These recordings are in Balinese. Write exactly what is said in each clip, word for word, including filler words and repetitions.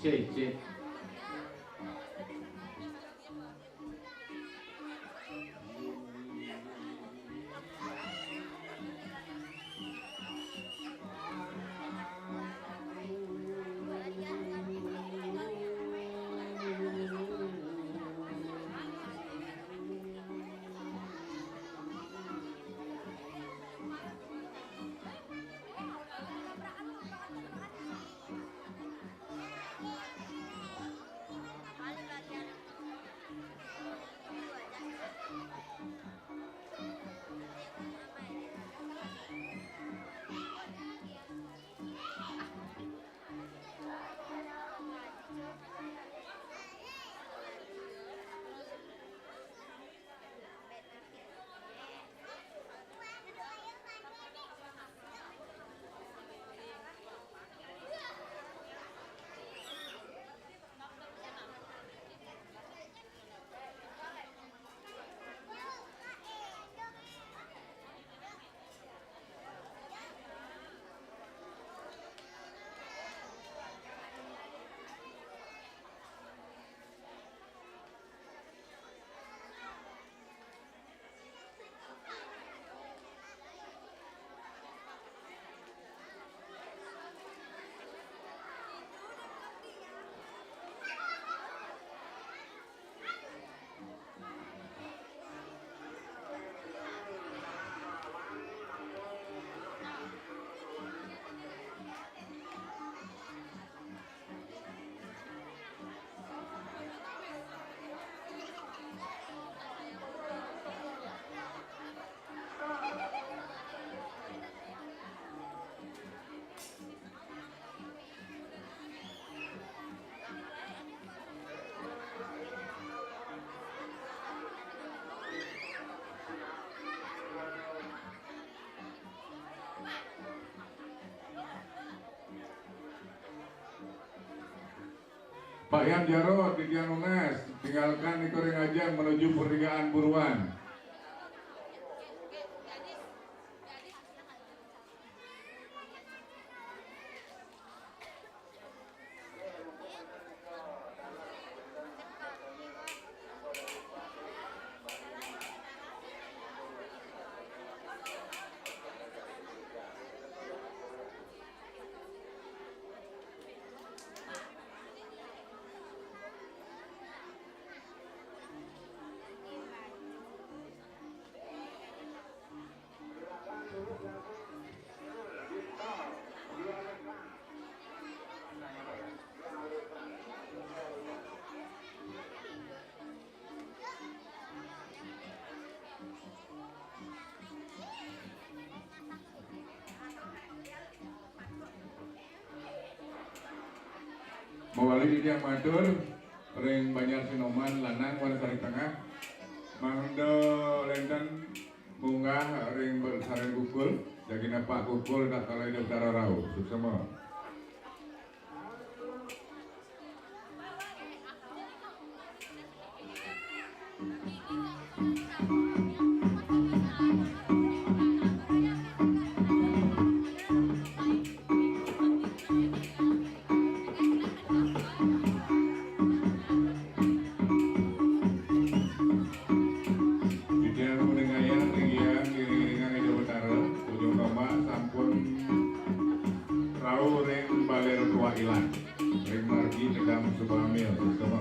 Cek, cek. Pak Yan Jarot, titiang nunas, tinggalkan iku ring ajeng menuju purigaan buruan. Mawali titiang matur ring Banjar Sinoman lanang wan sareng tengah, mangda wénten munggah ring sareng Kukul, jagina Pak Kukul tak kala Ida Betara rauh. Suksema. Titiang uningayang ring Hyang iring-iringang Ida Betara, ujung tombak sampun rauh ring balir tuak ilang, ring margi Kedam Subramil, Suksema.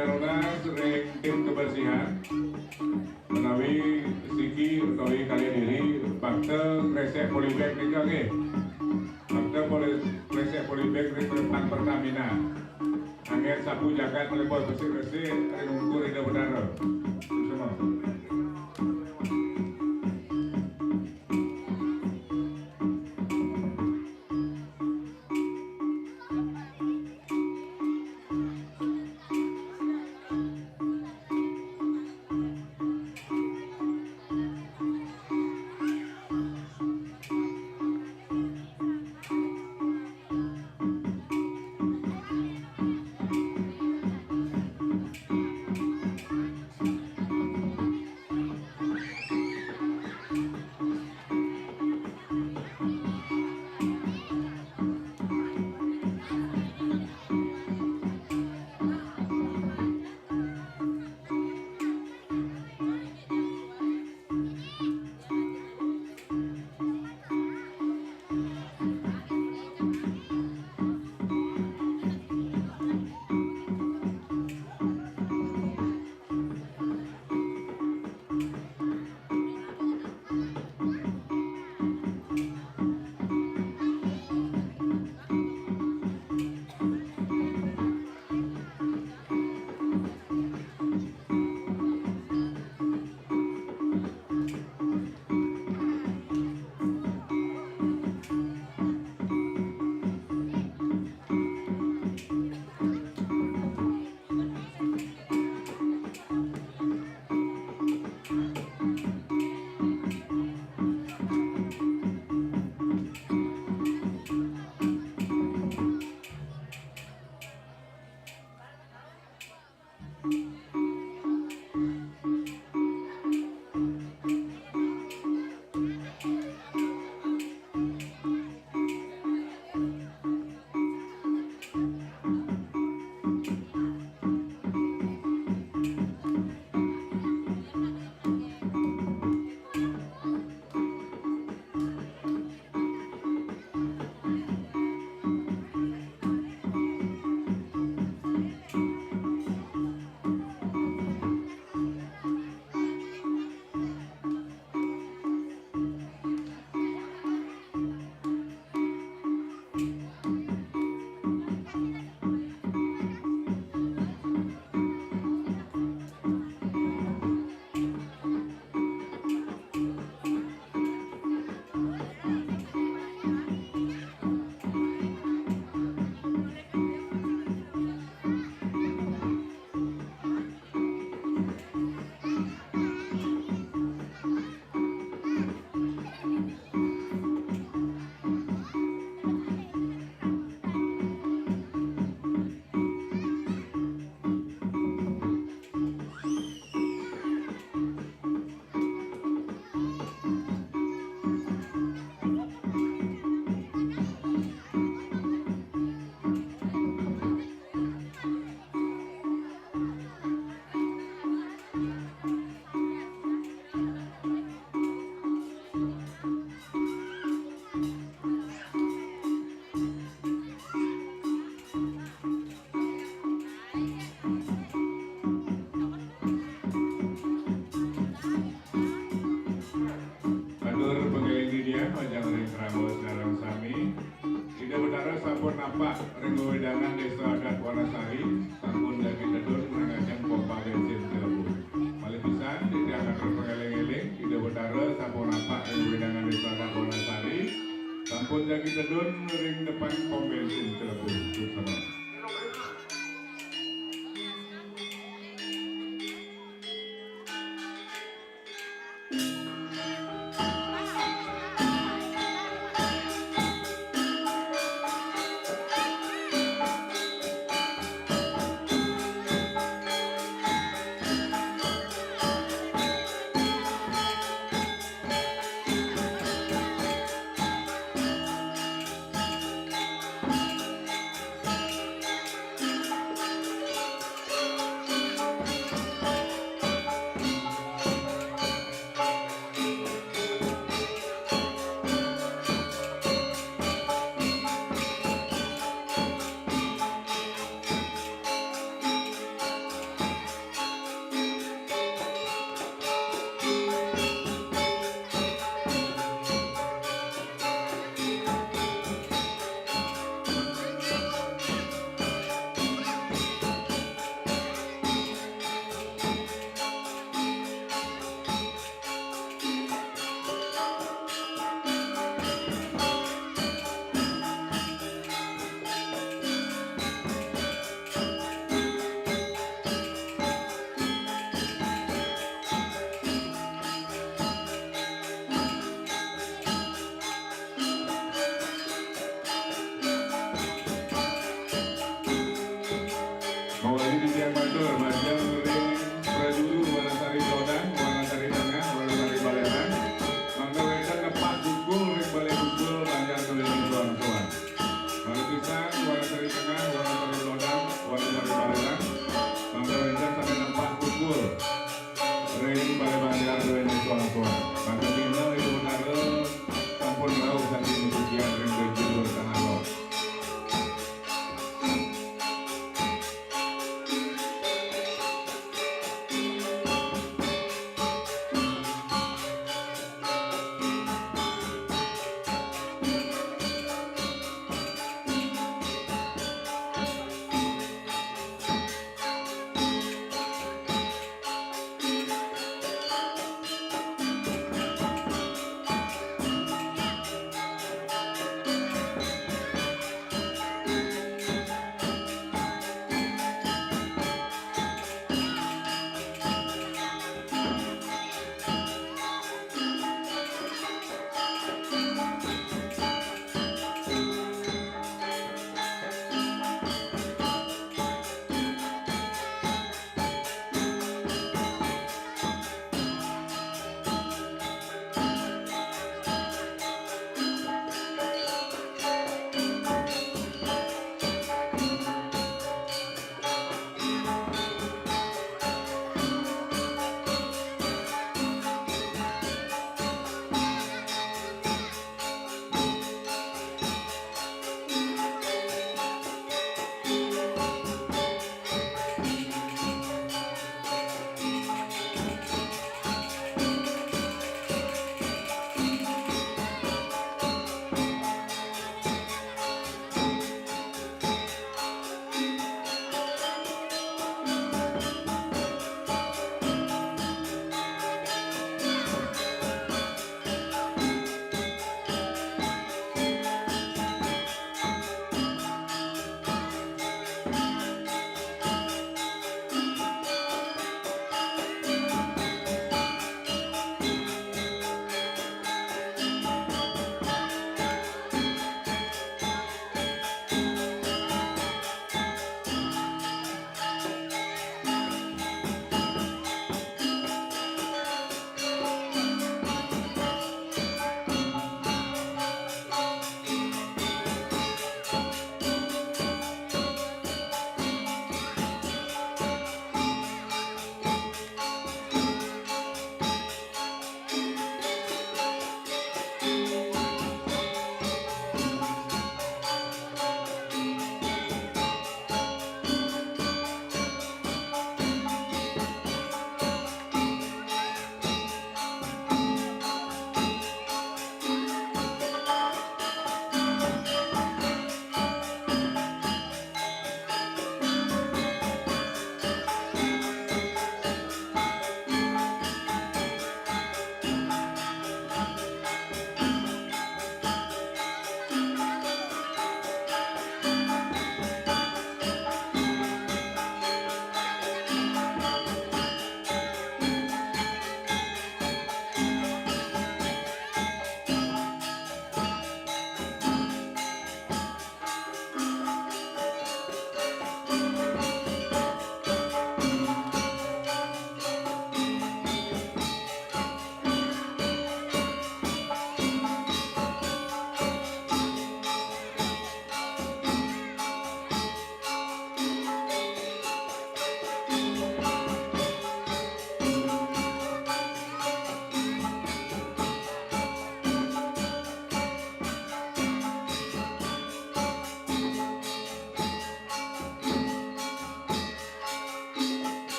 Haruna sering tim kebersihan menawi siki utawi kalian diri bakte kresek polybag nika nggih. Bakte poli, kresek polybag ring depan Pertamina. Anggen sapu jagat mlebos bersih-bersih ring ungkur Ida Betara. Suksma. Atur pangeling Didian, majeng ring krama sareng sami. Ida Betara sampun napak ring wewidangan Desa Adat Wanasari, sampun jagi tedun ring ajeng pompa bensin Cilebu. Malih pisan, titiang atur pangeling-eling, Ida Betara sampun napak ring wewidangan Desa Adat Wanasari, sampun jagi tedun ring depan pom bensin Cilebu. Suksma.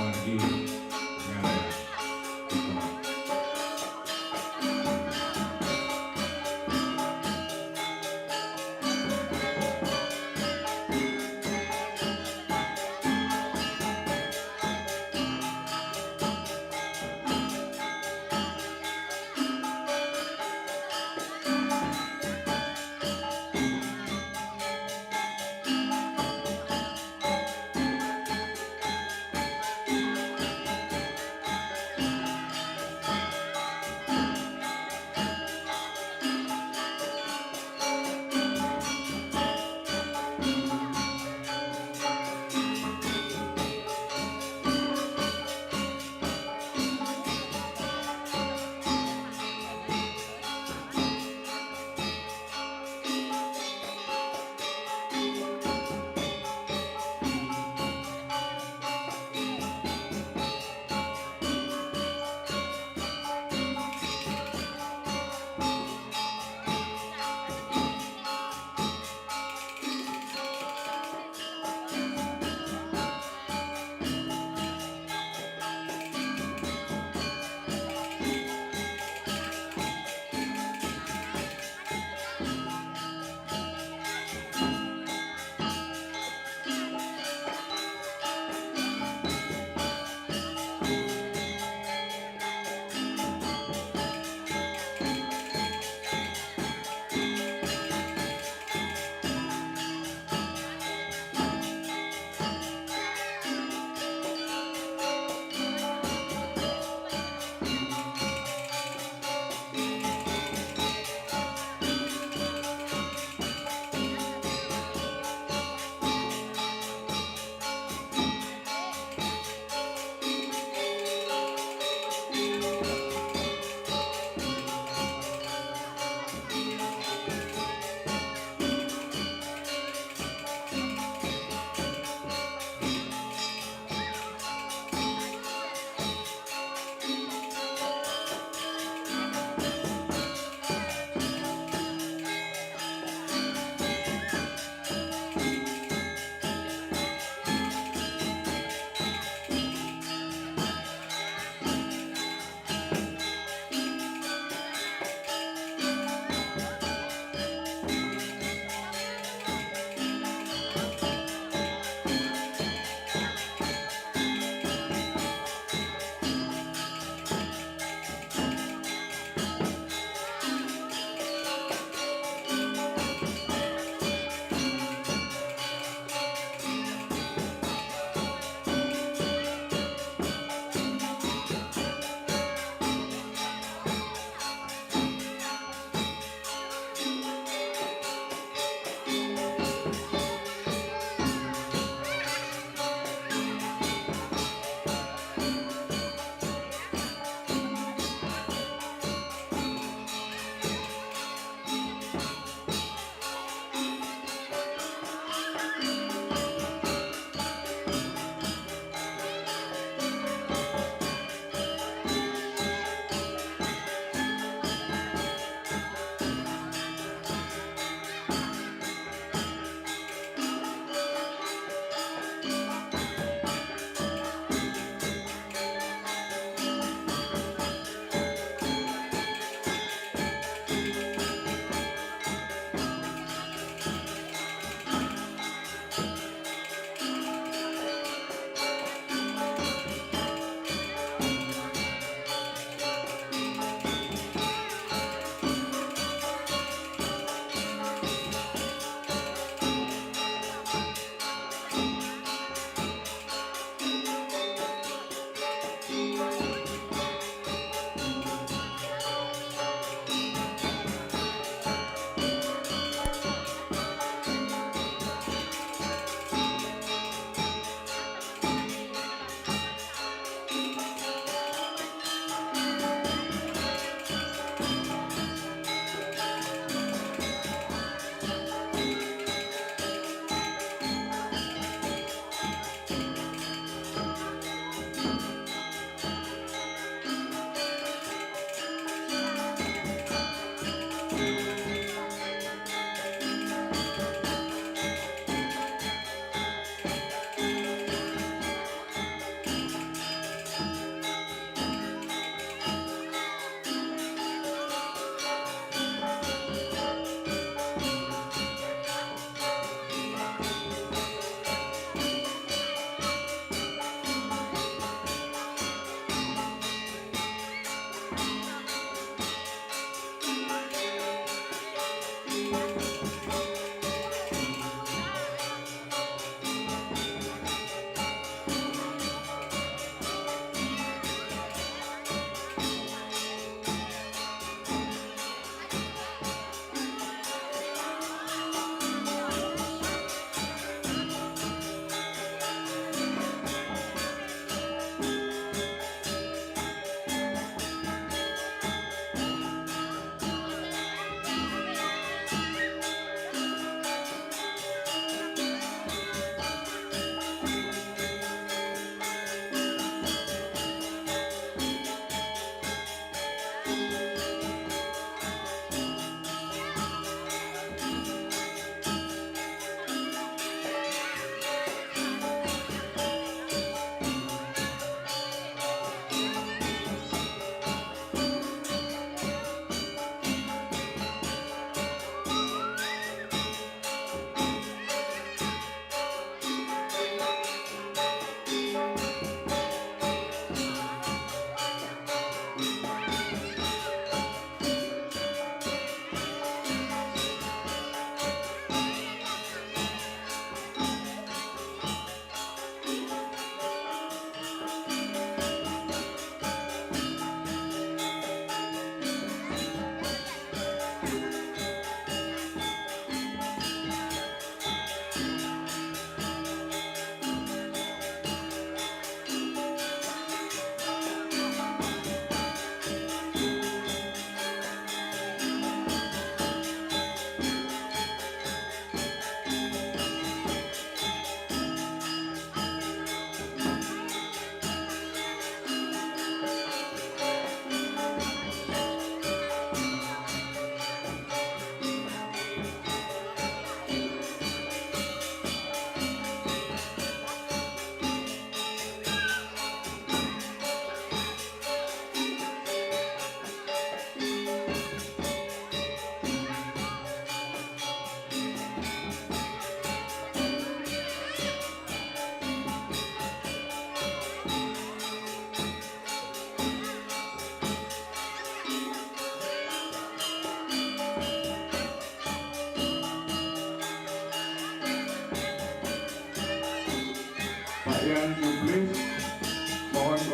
Lagi. Ya.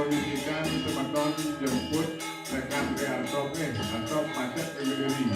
Nitihkan semeton jemput rekan Tri Artop, eh, Artop macet di Kediri.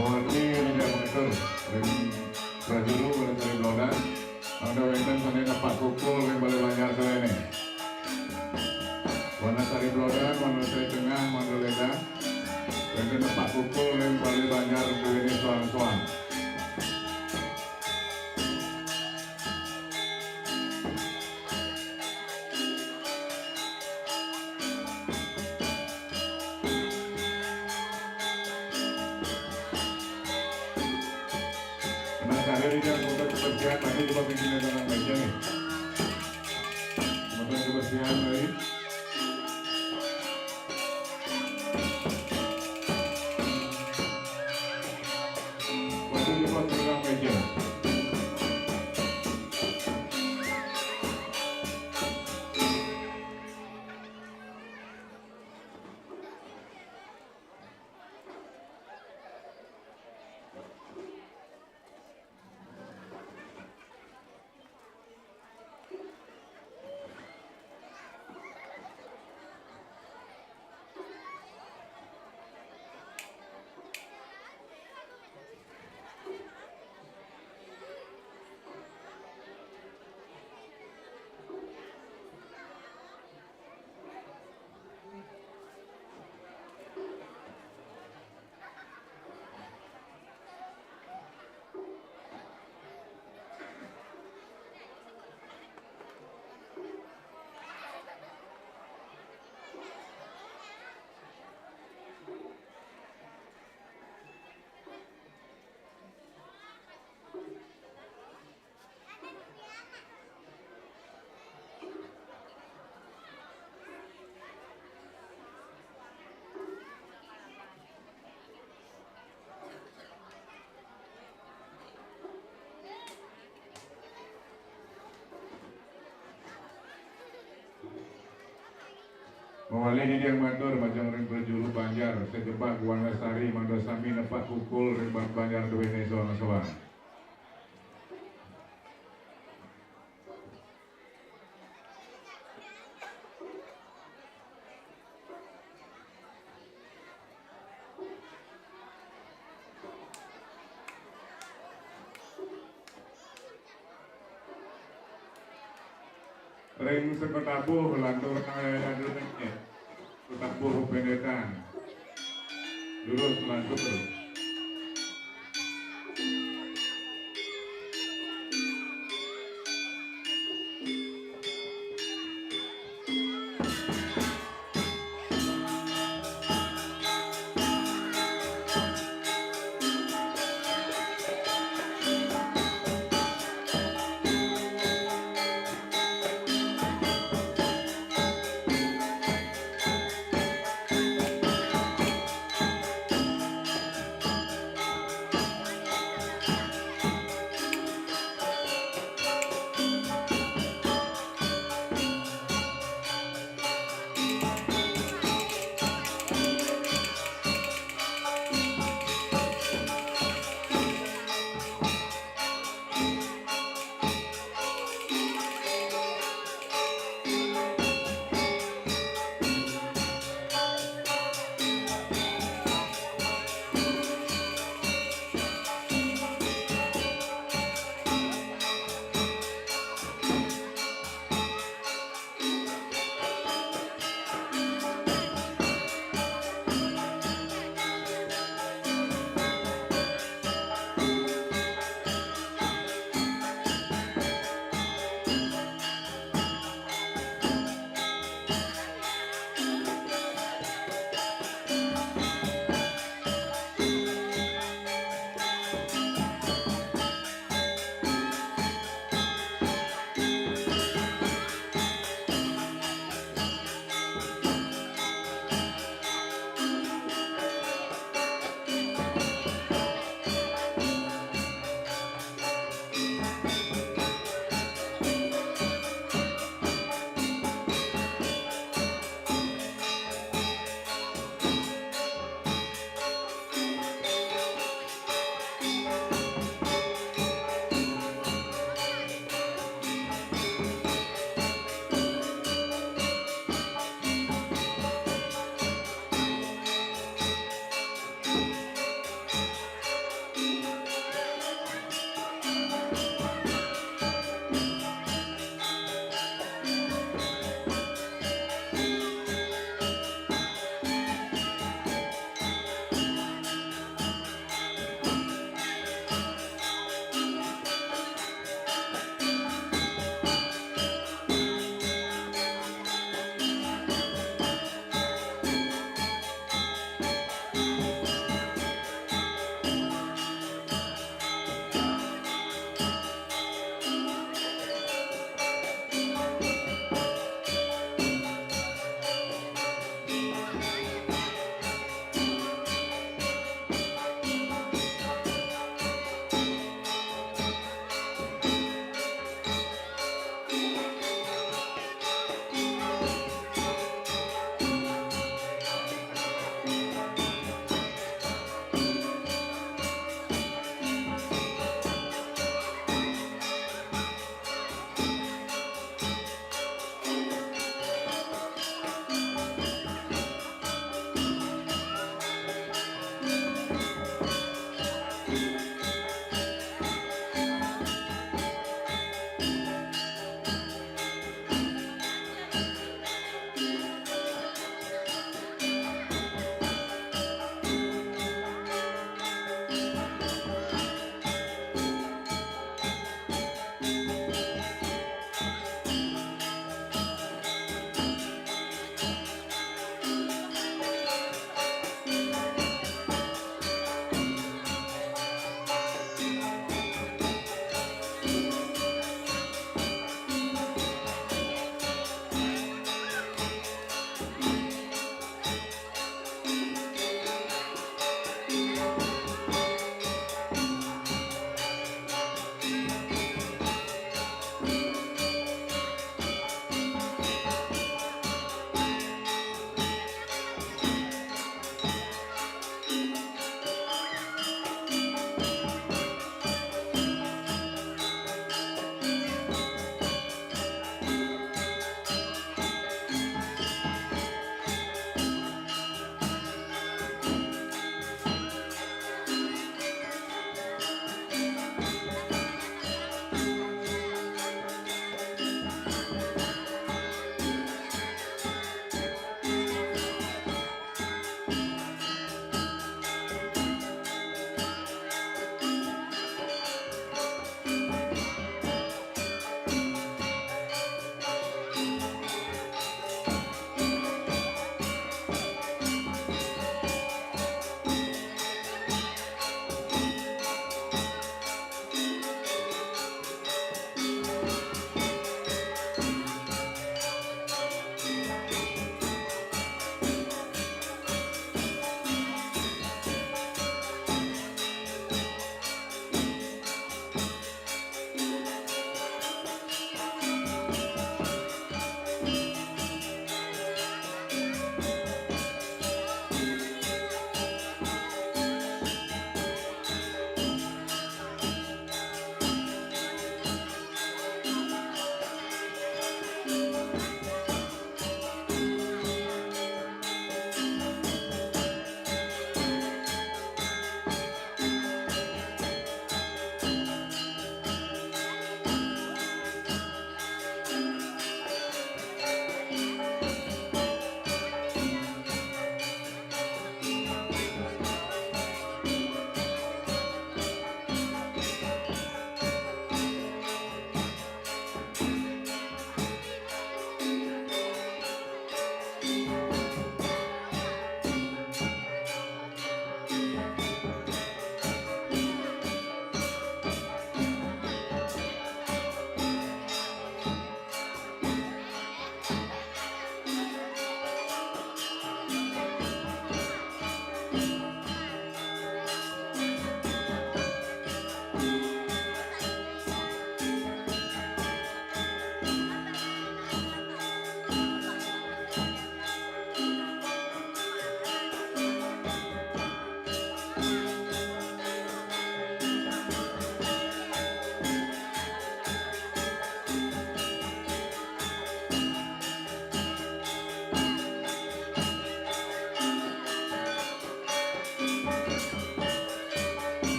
Mawon niki menika menika ring prajuru wonten ring Blodan. Mangda wenten sane nepak kukul ring Bale Banjar salene. Wonten sari Blodan, wonten sari Tengah, mangda ledang. Wenten nepak kukul ring Bale Banjar duwene soang-soang. Nah, saya ini kan untuk kebersihan, tadi coba bikin dalam meja nih. Untuk kebersihan tadi. Waktu coba dalam meja. Mawali didi matur majeng ring prajuru banjar, sajebag Wanasari mangda sami nepak pukul ring ba-, banjar duéné soang-soang. Ring sekatabuh lantur katabuh pendetan. Durus lantur.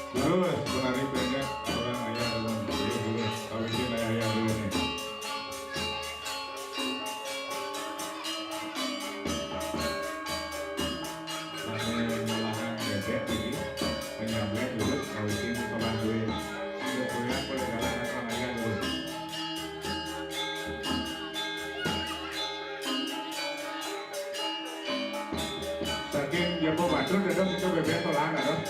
Terus, penari pendek, orang ayah dulu. Terus, terus, kawitin ayah, ayah dulu nih. Sambil nyolahan bebek ini, menyamblek dulu, kawitin sekolah gue. Untuk kuliah, boleh jalan, orang ayah dulu. Saking Jabo Batur, dados itu bebek tolahan, aduh.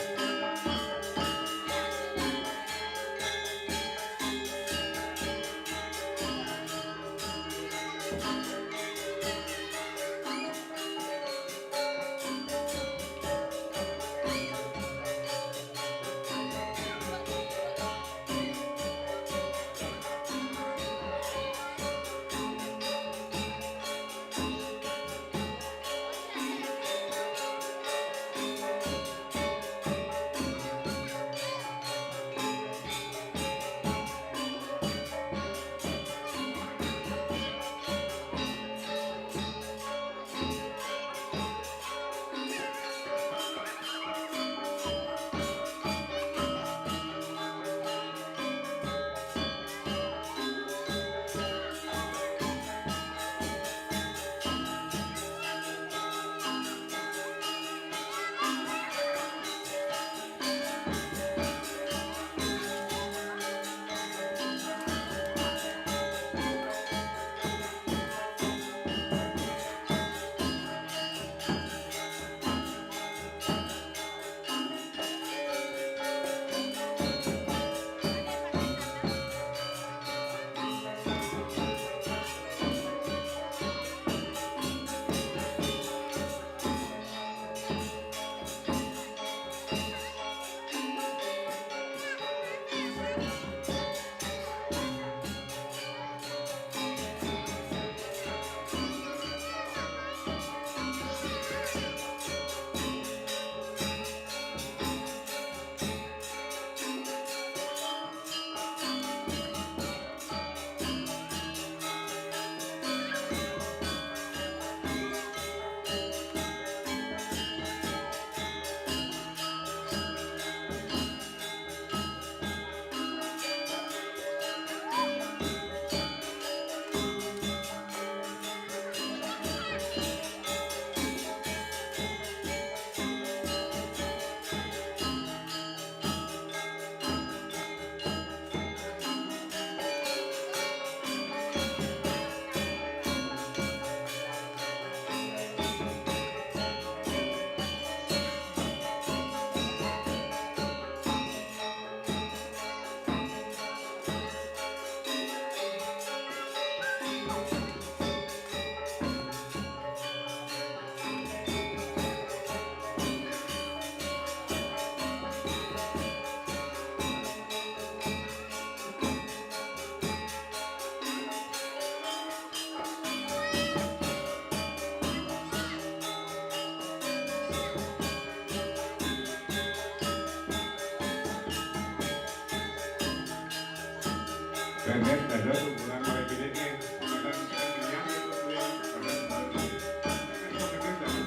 Pendek, dados ukuran paling gedé nih. Kadang, kadang kenyang, gitu, kenyang. Kadang, kadang, kadang.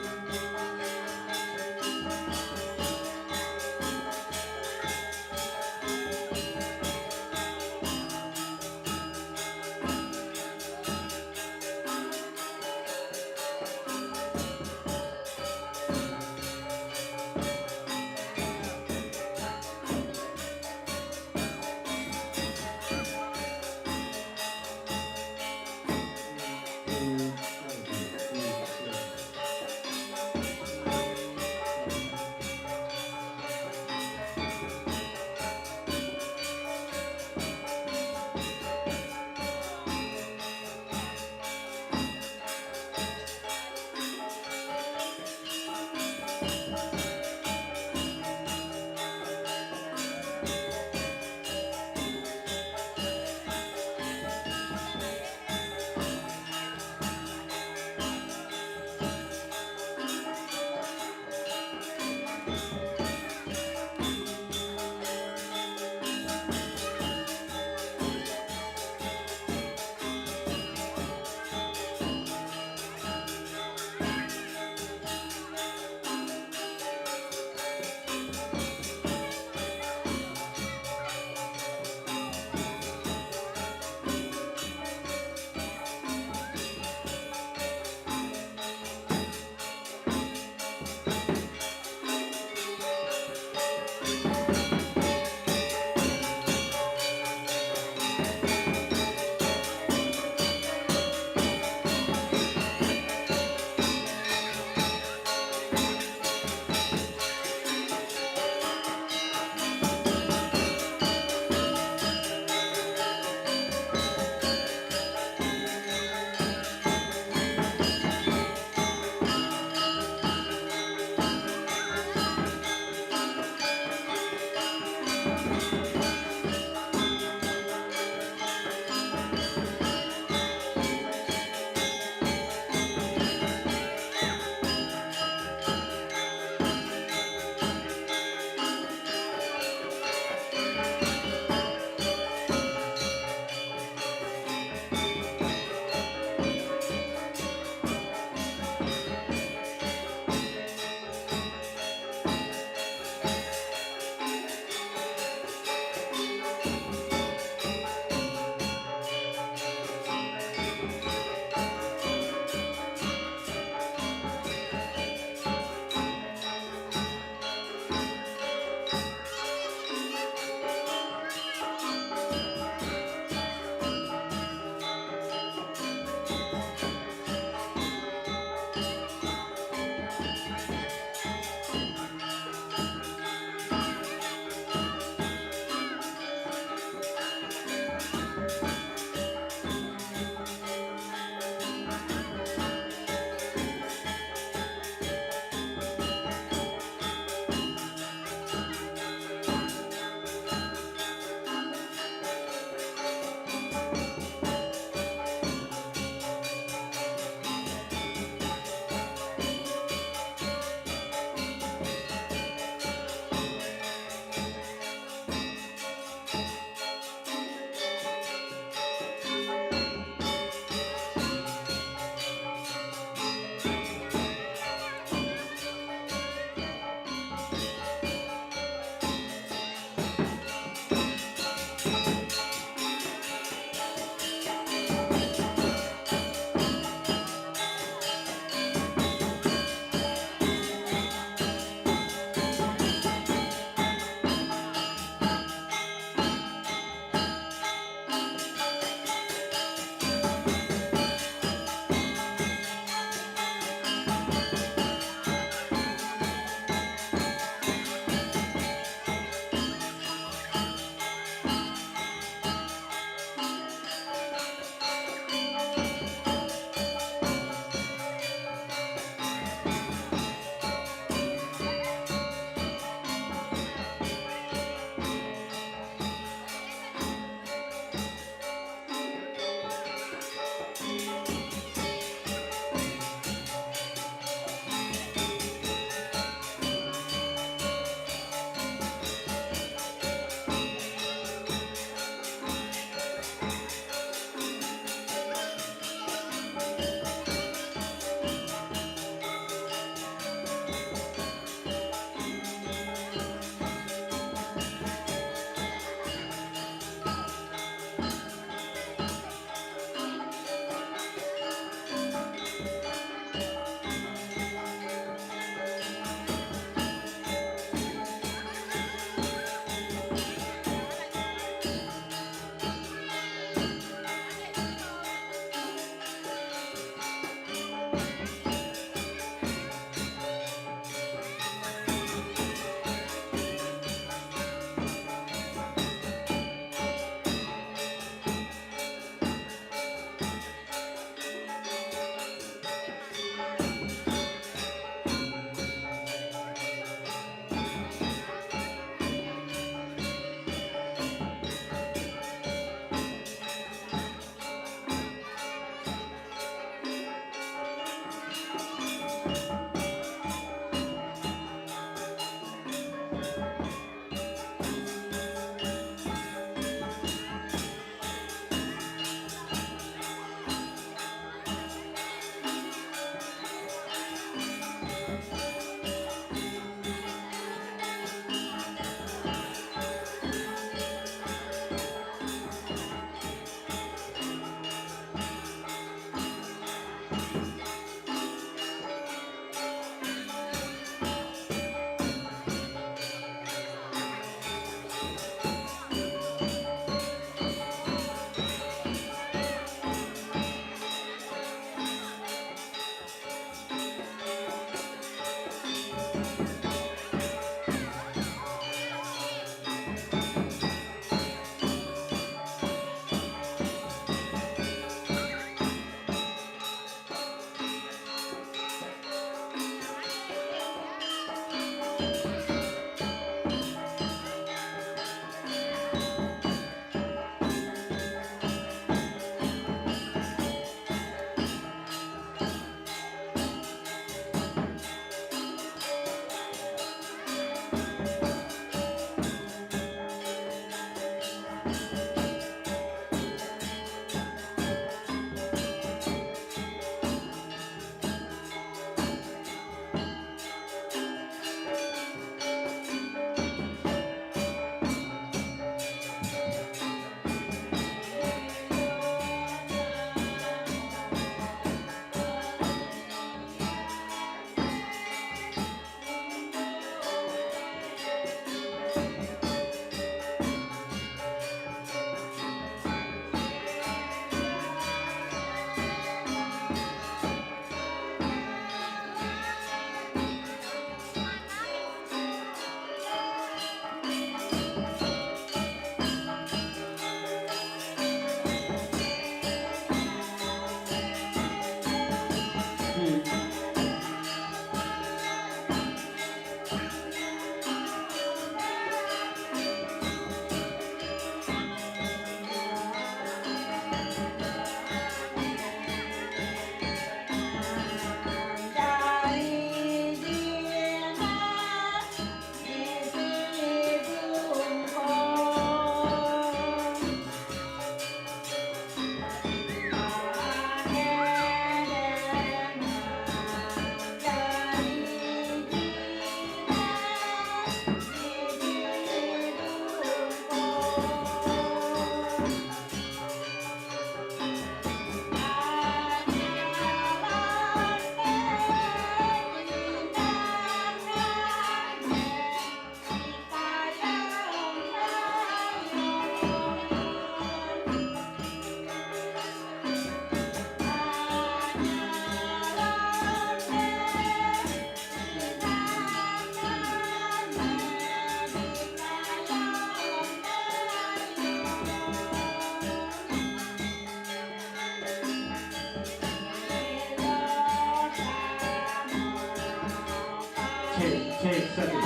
Cek, cek, satu.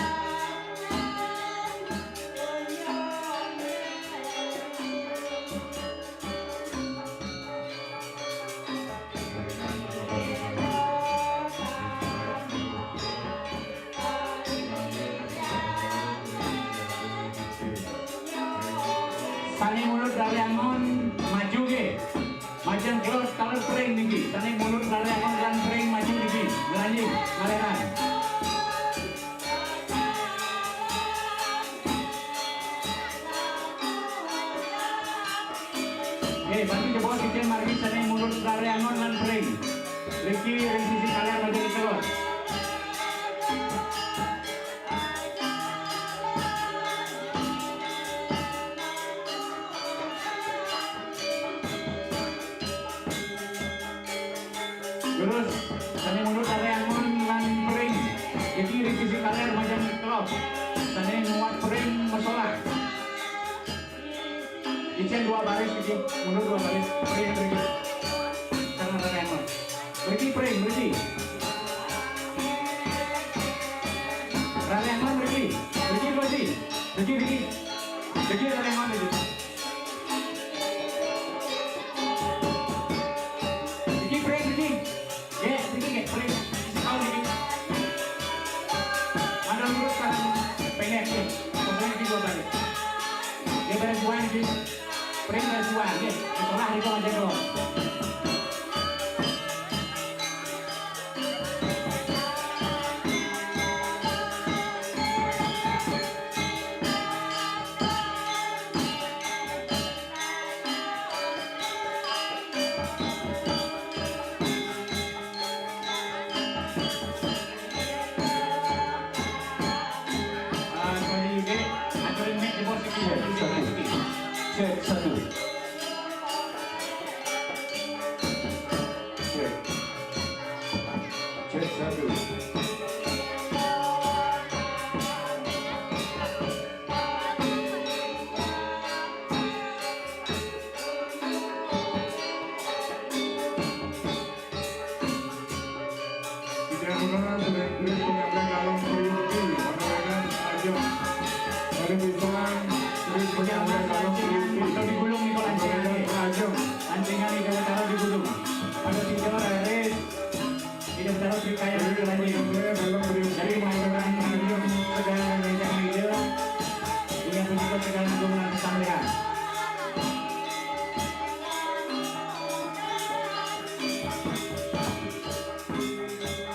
Sané mulud Raré Angon maju nggih. Majeng kula taler pring niki. Sané mulud Raré Angon lan pring maju niki. Nglanjing, ngaleran. Nggih, bantu jebos sithik margi sané mulud Raré Angon lan pring. Mriki ring sisi kaler maju niki, Lur. Terus, sané mundur Raré Angon lan pring. Iki ring sisi kaler majeng kelop. Sané nguat pring masolah. Icén dua baris iki, mundur dua baris. Pring, pring. Sareng Raré Angon. Mriki pring, mriki. Raré Angon mriki. Mriki, mriki. Mriki, mriki. Mriki Raré Angon mriki. Iki pring, iki. Nggih, iki nggih, pring. Sing tau iki. Mandang lurus kanan, pengek iki. Pokoknya iki dua balik. Nggih, beres buah iki. Pring beres buah, nggih. Setelah itu aja dong. Ah, sorry, Dek. Aturin mic di bawah sedikit. Cek, satu. Cek. Cek, satu. Tidak mengenal dengan Chris pengambilan dalam Chris P, Manolenan Ajeng. Dari Pisang, Chris Yang Mas lancingan, Mas Dodi Gulung niku lancingan nggih. Lancingan niku taruh di gunung. Pada tiga raris. Ini taruh di kaya niku lancingan. Jadi, Mas Dodi Gulung sedang mengencangkan ide. Ini punya segala dukungan sampean.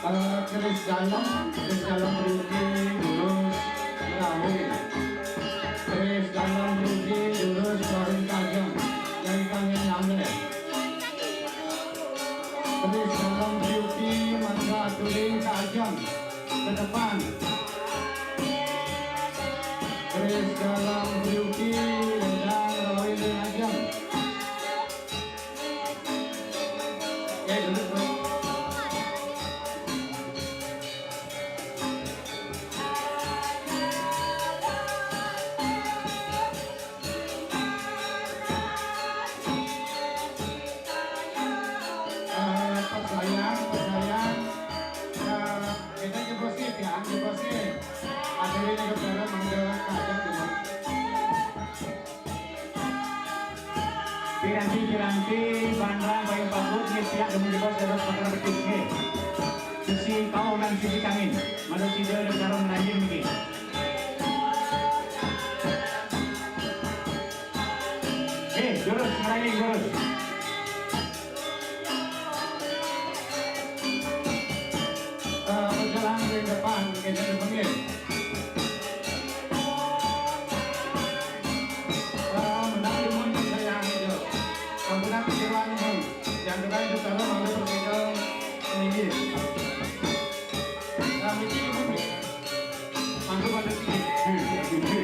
Eh, keris dalem, keris dalem mriki durus rawi. Keris dalem mriki durus rawi kajeng. Yang kangen nyampe. Keris dalem mriki mangga aturi kajeng. Ke depan. Keris dalem mriki lendang rawi kajeng. Eh, Pak Sayang, Pak Sayang. Eh, kita jebos ya, jebos ya. Hadirin yang berbahagia, mangga kajeng, jebos. Piranti-piranti bandra payu pagut nggih, pihak demen jebos dados perkara becik nggih. Sisi kauh lan sisi kangin. Mados sida ada cara ngeranjing niki. Nggih, jurus ngeranjing jurus. Eh, berjalan ke depan, ke depan nggih. Ah, menang dumun saya itu. Kamu nak pikiran pun. Yang tukar itu kalau mau berbeda tinggi. Nah, mungkin ibu. Mantu pada tinggi.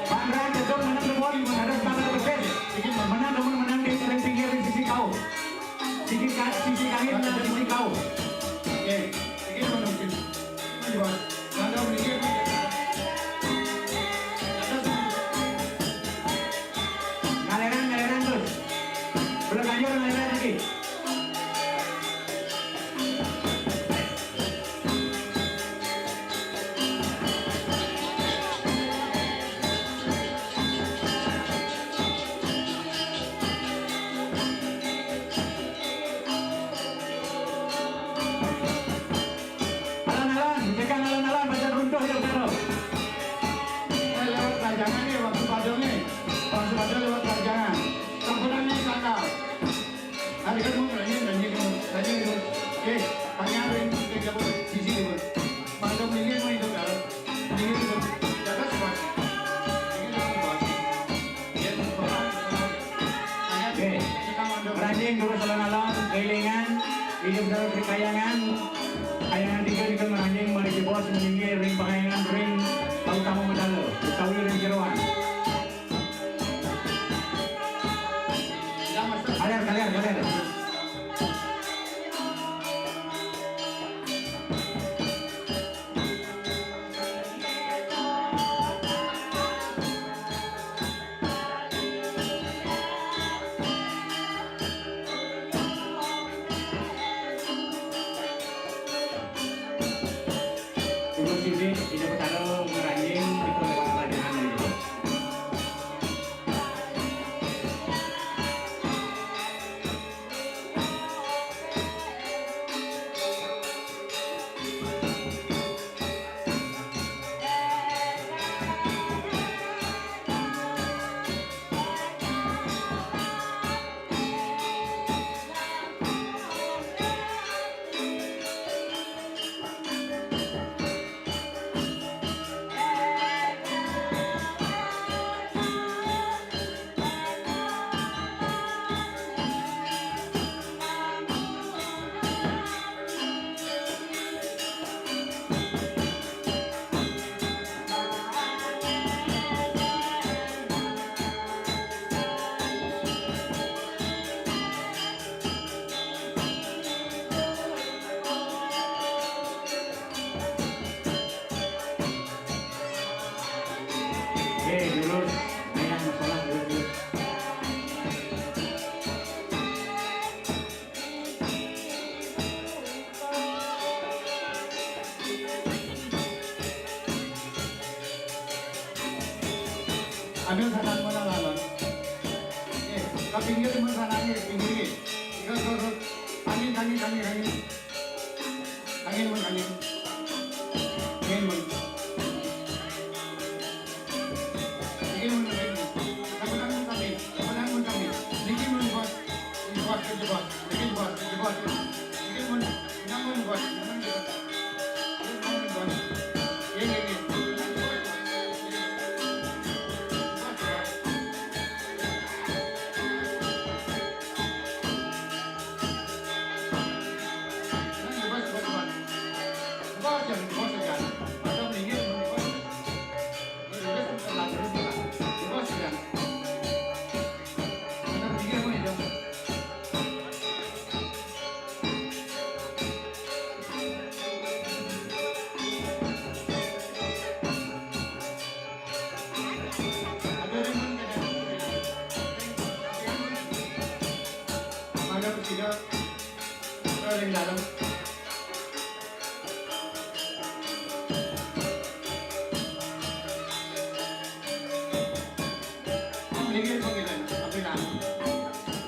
Bang Ran, betul menang dumun, ada semangat betul. Ini menang dumun, menang di sisi pinggir, di sisi kau. Sisi ka-, sisi kangin, menang sisi kau. Oke, ini menang. Ayo, Bang. Ngaleran, ngaleran terus. Belum lanjut, ngaleran lagi. Alon-alon, cekang alon-alon, pancen runtuh ya, Bro. Eh, lewat Rajangan nih, waktu Padang nih. Waktu Padang lewat Rajangan. Sampuran nih, sandal. Hari kan mau nanya, nanya, nanya, nanya. Eh, tanya apa yang kita jawab? Sisi dulu. Padang ini mau hidup, ya? Ini hidup. Jaga semua. Ini hidup semua. Nggih. Ngeranjing durus alon-alon, keilingan, hidup dalam kekayangan. Kayangan tiga juga ngeranjing, mari jebos menyinggir ring pangayangan ring tamu-tamu medala, utawi ring jeroan. Kaler, kaler, kaler. Ibu Siti, Ibu Betara, ngeranjing, itu lewat kerajaan itu. Ambil sanan mana lawan. Eh, ke pinggir mun sanannya, pinggir. Terus, terus, terus. Angin, angin, angin, angin. Angin mun, angin. Angin mun. Angin mun, angin mun. Lakukan mun kami. Lakukan mun kami. Niki mun bos. Ini bos kerja bos. Niki bos kerja bos. Niki mun. Nyaman bos. Nyaman bos. Nyaman bos. Iya, iya, iya. Ada yang mana? Ada yang mana? Ada yang mana? Ada yang dalam. Minggir, minggir, minggir. Apa yang dalam?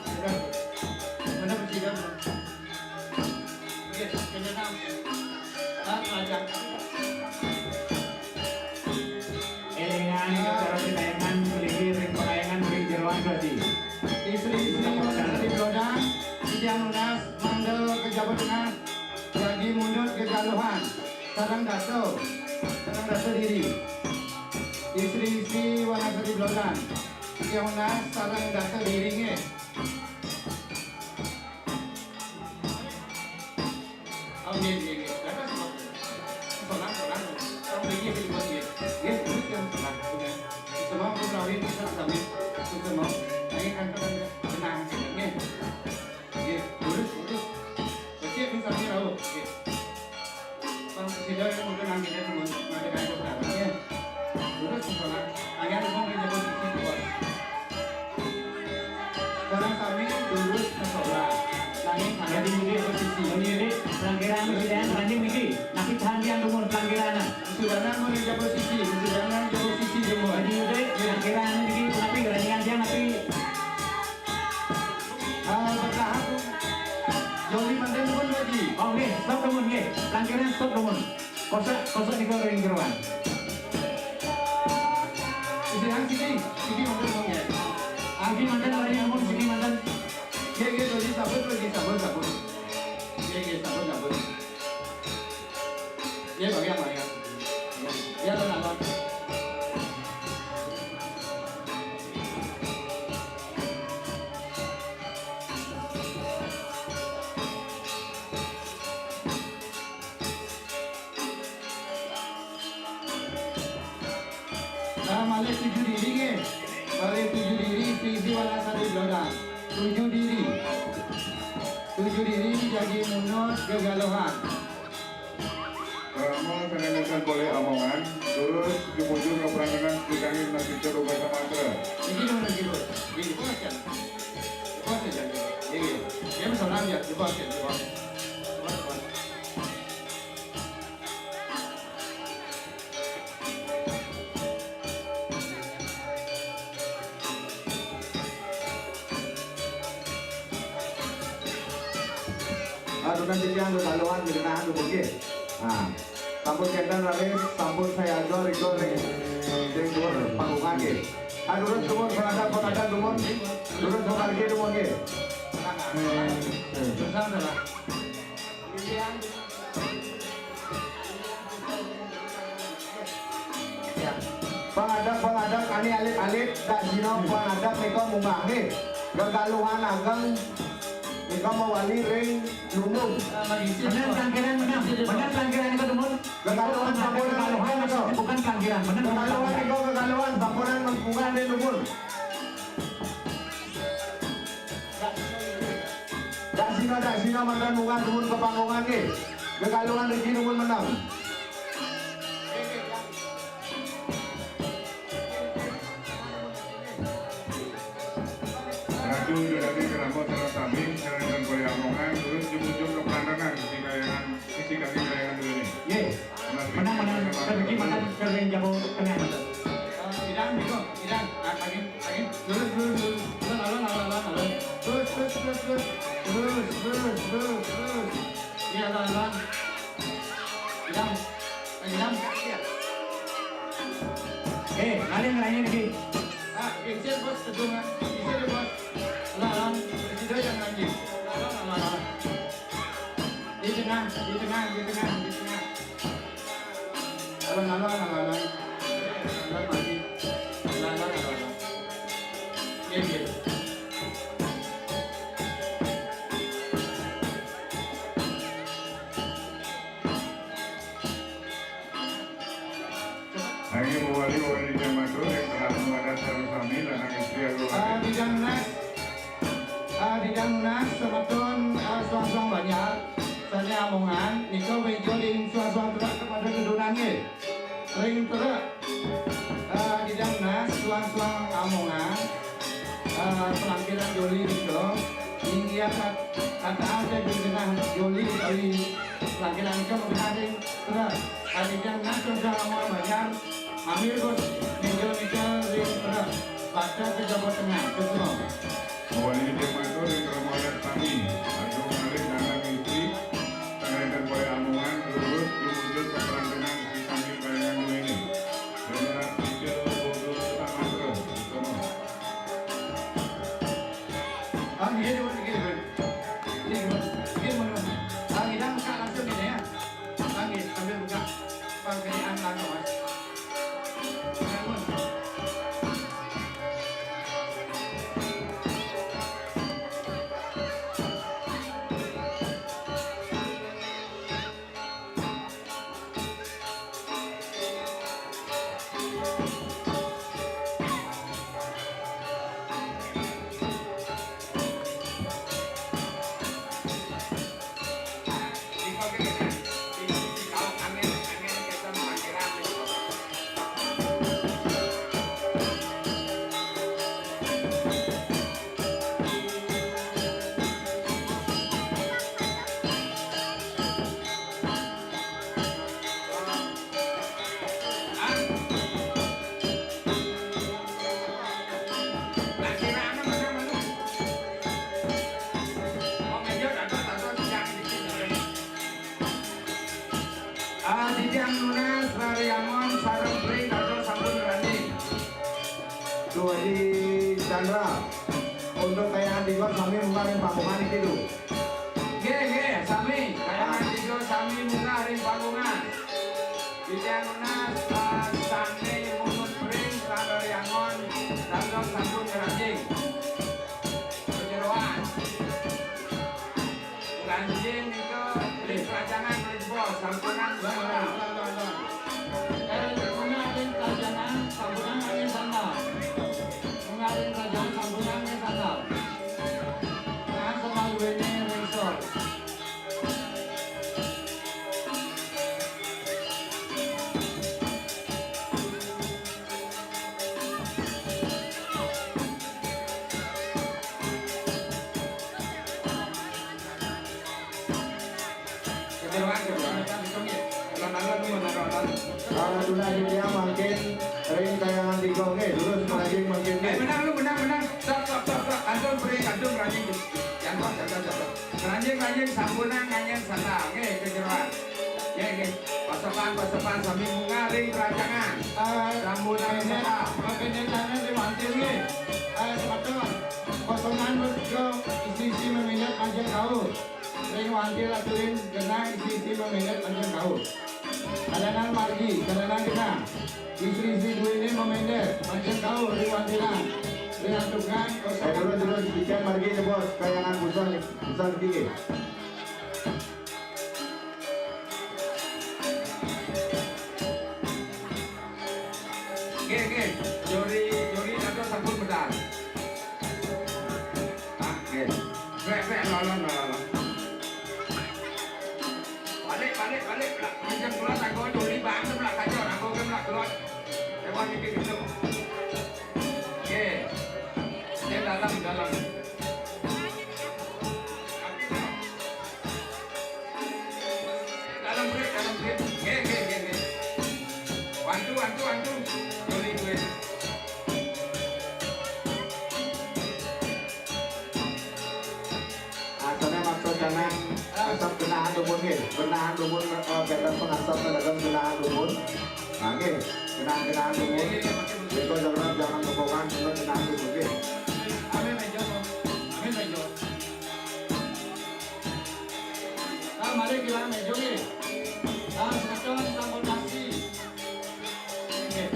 Ada. Ada yang dalam. Élingan acara pitayangan mligi ring pakayangan ring jeroan berarti. Istri-istri Wanarsari Blodang, titiang nunas mangda kejaba tengah, jagi mundut gegaluhan, sareng dasa, sareng dasa diri. Istri-istri Wanarsari Blodang, titiang nunas sareng dasa diri nggih. Oh, nggih, nggih, nggih. Dados, Pak. Tenang, tenang. Kamu lagi yang dibuat, nggih. Nggih, terus yang tenang, tenang. Semua pun rawin bisa sambil semua. Ini kan tenang, tenang, nggih. Nggih, lurus, lurus. Becik pun sambil rawuh, nggih. Bang Presiden mungkin nanti dia teman, nanti kan, nggih. Lurus ke sono. Ayan pun menjadi sisi, Bos. Sekarang kami lurus ke sono. Nanging kami di posisi. Ini, ini, pelanggaran, Presiden, running niki. Napi tahan yang dumun pelanggaran? Sudana mau di posisi, sudana di posisi dumun. Jadi, ini, pelanggaran niki, napi, running yang napi. Ah, bertahan. Joli manten dumun lagi. Oh, nggih, stop dumun, nggih. Pelanggaran stop dumun. Kosok, kosok nika ring jeroan. Siki, siki, siki manten, Bang, ya. Siki manten, lari ampun, siki manten. Nggih, nggih, lagi sabun, lagi sabun, sabun. Nggih, nggih, sabun, sabun. Nggih, Bang, ya, Bang, ya. Ya, ya, Bang, Bang. Nah, malih tuju diri nggih. Malih tuju diri, sisi Wanarsari Blodang. Tuju diri. Tuju diri jagi munut gegaluhan. Krama sané nenten polih amongan, terus jumujur kaprandangan srikangin nasita roga samatra. Iki dong lagi, Bos. Iki, Bos, kan? Bos, ya, ya. Iki. Ya, misalnya, ya, Bos, ya, Bos. Bos, Bos. Aduh, kan titiang gegaluhan ngenahan dumun nggih. Nah, sampun kénten raris, sampun sayaga rika ring, ring duur panggungan nggih. Ah, durus dumun, pangadap, pangadap dumun. Durus pangargi dumun nggih. Pangadap, pangadap, ané alit-alit, daksina pangadap nika munggah nggih. Gegaluhan ageng nika mawali ring lumbung. Bener, pelanggaran, bener. Bener, pelanggaran nika dumun. Gegaluhan sampunan gegaluhan nika. Bukan pelanggaran, bener. Gegaluhan nika gegaluhan sampunan munggah ring lumbung. Daksina, daksina manten munggah dumun ka panggungan nggih. Gegaluhan riki dumun meneng. Ratu Widodari krama sareng sami, sareng polih amongan, terus jumujur kaprandangan, sisi kayangan, sisi kaki kayangan duéné. Nggih. Meneng, meneng, rejeki manten sering jago tengah manten. Sidang miko. Idang, ah, angin, angin. Lurus, lurus, lurus. Lurus, alon, alon, alon, alon. Terus, terus, terus, terus. Terus, terus, terus, terus. Iya, alon, alon. Idang. Idang. Eh, ada yang lain lagi. Ah, geser, Bos, tedung, ah. Geser, Bos. Alon, alon. Geser yang lagi. Alon, alon, alon. Di tengah, di tengah, di tengah, di tengah. Alon-alon, alon-alon. Alon maju. Alon-alon, alon-alon. Iya, iya. Nggih, mewali-wali jamaah yang telah menghadap sareng sami lanang istri agung. Ah, Bidang Nas. Ah, Bidang Nas, semeton, ah, suang-suang banjar, sané Amongan, nika wéja ring suang-suang terak kepada kedunan nggih. Ring terak, ah, Bidang Nas, suang-suang Amongan, ah, pelangkiran Joli nika, inggih kat-, kata ada di tengah Joli, Joli, pelangkiran nika mengenai ring terak, ah, Bidang Nas, suang-suang Amongan banjar, Ambil, Bos, meja-meja ring terak, bakta ke Jawa Tengah, semua. Mewali jamaah ring permohonan kami, agung alit lanang istri, kang wénten polih Amongan, lurus, jumujug keperantenan, sisami kayangan duéné. Beneran kecil, boga, tak mantra, semua. Ah, iya, iya, iya, iya. Iya, iya, iya, iya. Ah, ngidang, Kak, langsung ini ya. Ah, nggih, sambil buka. Pangkrian langsung, Mas. Ah, titiang nunas rariangon sareng pring dados sampun ngranjing. Duh, Haji Chandra, untuk kayangan tiga sami munggah ring panggungan niki, duh. Nggih, nggih, sami. Kayangan tiga sami munggah ring panggungan. Titiang nunas, ah, sané ngunut pring lan rariangon dados sampun ngranjing. Panyeroan. Ngranjing nika ring krajangan, ring bos, sampunang, sampunang. Eh, munggah ring krajangan, sampunang, angin sandal. Munggah ring krajangan, sampunang, angin sandal. Nah, sandal duéné ring sor. Kejeroan, kejeroan. Alon-alon, alon-alon. Kalau sudah dia mangkin ring kayangan tiga, nggih, lurus mangkin, mangkin, nggih. Eh, menang lu, menang, menang. Stop, stop, stop, stop. Kandung, beri, kandung, running. Jangan, jangan, jangan. Ngranjing-ngranjing sampunang angin sandal. Nggih, kejeroan. Nggih, nggih. Pasepan, pasepan sami munggah ring krajangan. Eh, sampunang angin sandal. Pendetane ring wantil nggih. Eh, semeton. Kosongan bos isi-isi memindat majeng kaul. Ring wantil aturin genah isi-isi memindat majeng kaul. Kadanan margi, kadanan genah. Isi-isi duéné memindat majeng kaul ring wantilan. Ring antukan. Eh, terus, terus, ican margi nih, Bos. Kayangan pusat, pusat niki. Nggih, nggih. Jori, jori dados sampun medal. Ah, nggih. Pek, pek, lolon, lolon. Balik, balik, balik. Belak. Pinjam kula tanggo jori bang, belak kaca, tanggo ke belak keluar. Lewat niki gitu. Nggih. Nggih, dalam, dalam. Dalam, Bri, dalam, Bri. Nggih, nggih, nggih, nggih. Wantu, wantu, wantu. Joli duit. Genah dumun, eh, benten pangasap dados genah dumun. Nah, nggih, genah-genah dumun. Nika jangan, jangan kepokan, genah dumun, nggih. Amin aja, Bang. Amin aja. Ah, mari kita meja, nggih. Ah, semeton sampun sasi. Nggih.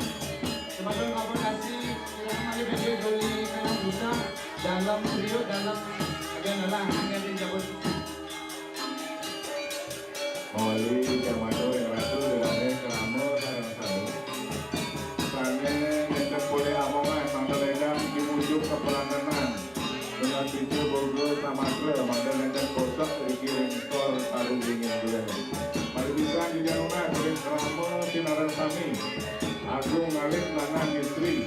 Semeton sampun sasi, kita mari meja joli kena busa, dalam priuk, dalam agak dalam, hanya di jabut. Mawali jamato ing ratu, dirané krama sareng sami. Sané ngendhek polih amongan, mangda lédang dimujuk kaprantenan. Dengan picu boga samatra, mangda ngendhek kosak riki ring sor taru dingin duwé. Mari pisan dijanunan ring krama sinareng sami. Agung ngalih lanang istri.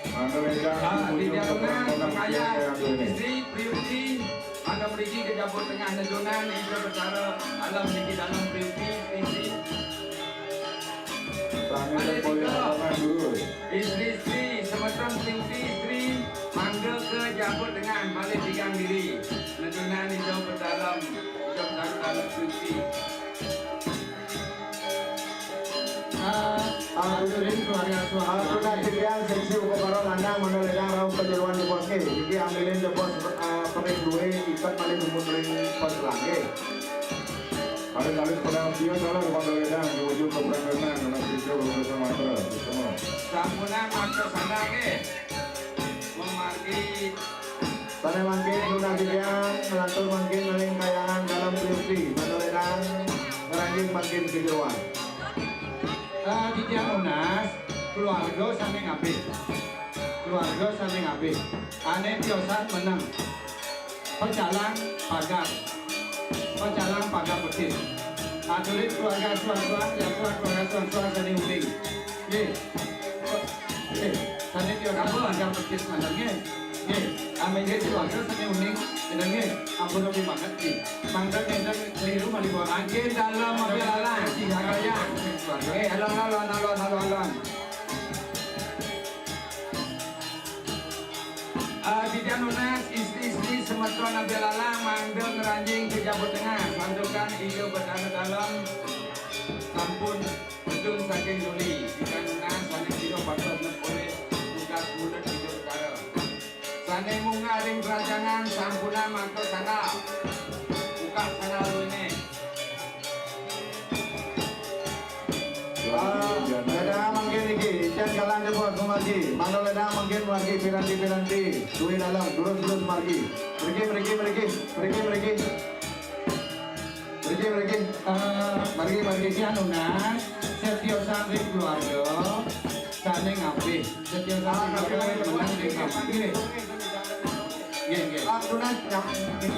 Mangda lédang dimujuk kaprantenan. Istri, priuti, mangga mriki ka jabut tengah, nedunan Ida Betara Alam niki dalam priuti, istri. Istri-istri, semeton priuti, istri, mangga ka jabut tengah, malih tigang diri. Nedunan Ida Betara Alam, Ida Betara Alam priuti. Ah, ah, tunas titiang seksi upakara lanang mangda lédang rauh ka jeroan jebos nggih. Niki ambilin jebos, ah, pering duwé iket malih dumun ring pos langgih. Alit-alit pedang sia taler mangda lédang diwujud kaprantenan, nunas sida bangsa Sumatera. Sampunang matur sandang nggih. Memargi Sané mangkin nunas titiang nglantur mangkin ring Kahyangan Dalem Priuti, mangda lédang ngranjing mangkin ka jeroan. Ah, titiang nunas keluarga sané ngabih. Keluarga sané ngabih. Ané tiosan meneng. Pecalang pagar. Pecalang pagar petis. Aturin keluarga suang-suang, ya, keluarga suang-suang sané uning. Nggih. Nggih, sané tio kapun, yang petis manten nggih. Nggih, amin nggih keluarga sané uning, ngeten nggih. Ampun rugi banget nggih. Mangda ngeten keliru malih. Mangkin dalem mobil alang, tiga kaya. Nggih, alon, alon, alon, alon, alon. Eh, titiang nunas istri-istri semeton abdi lalang mangda ngranjing ka jaba tengah, santukan Ida Betara Dalem sampun medun saking duli. Titiang nunas sané sira patut nepulih tugas mundut Ida Betara. Sané munggah ring krajangan sampunang matur sandal. Buka sandal duwéné. Ah, lédang mangkin niki, icén galang jebos mamargi. Mangda lédang mangkin mamargi piranti-piranti duwé dalem, durus-durus margi. Mriki, mriki, mriki, mriki, mriki. Mriki, mriki. Ah, margi, margi. Titiang nunas, setiosan ring keluarga, sané ngabih. Setiosan ring keluarga, sané ngabih. Nggih, nggih. Ah, tunas nyam,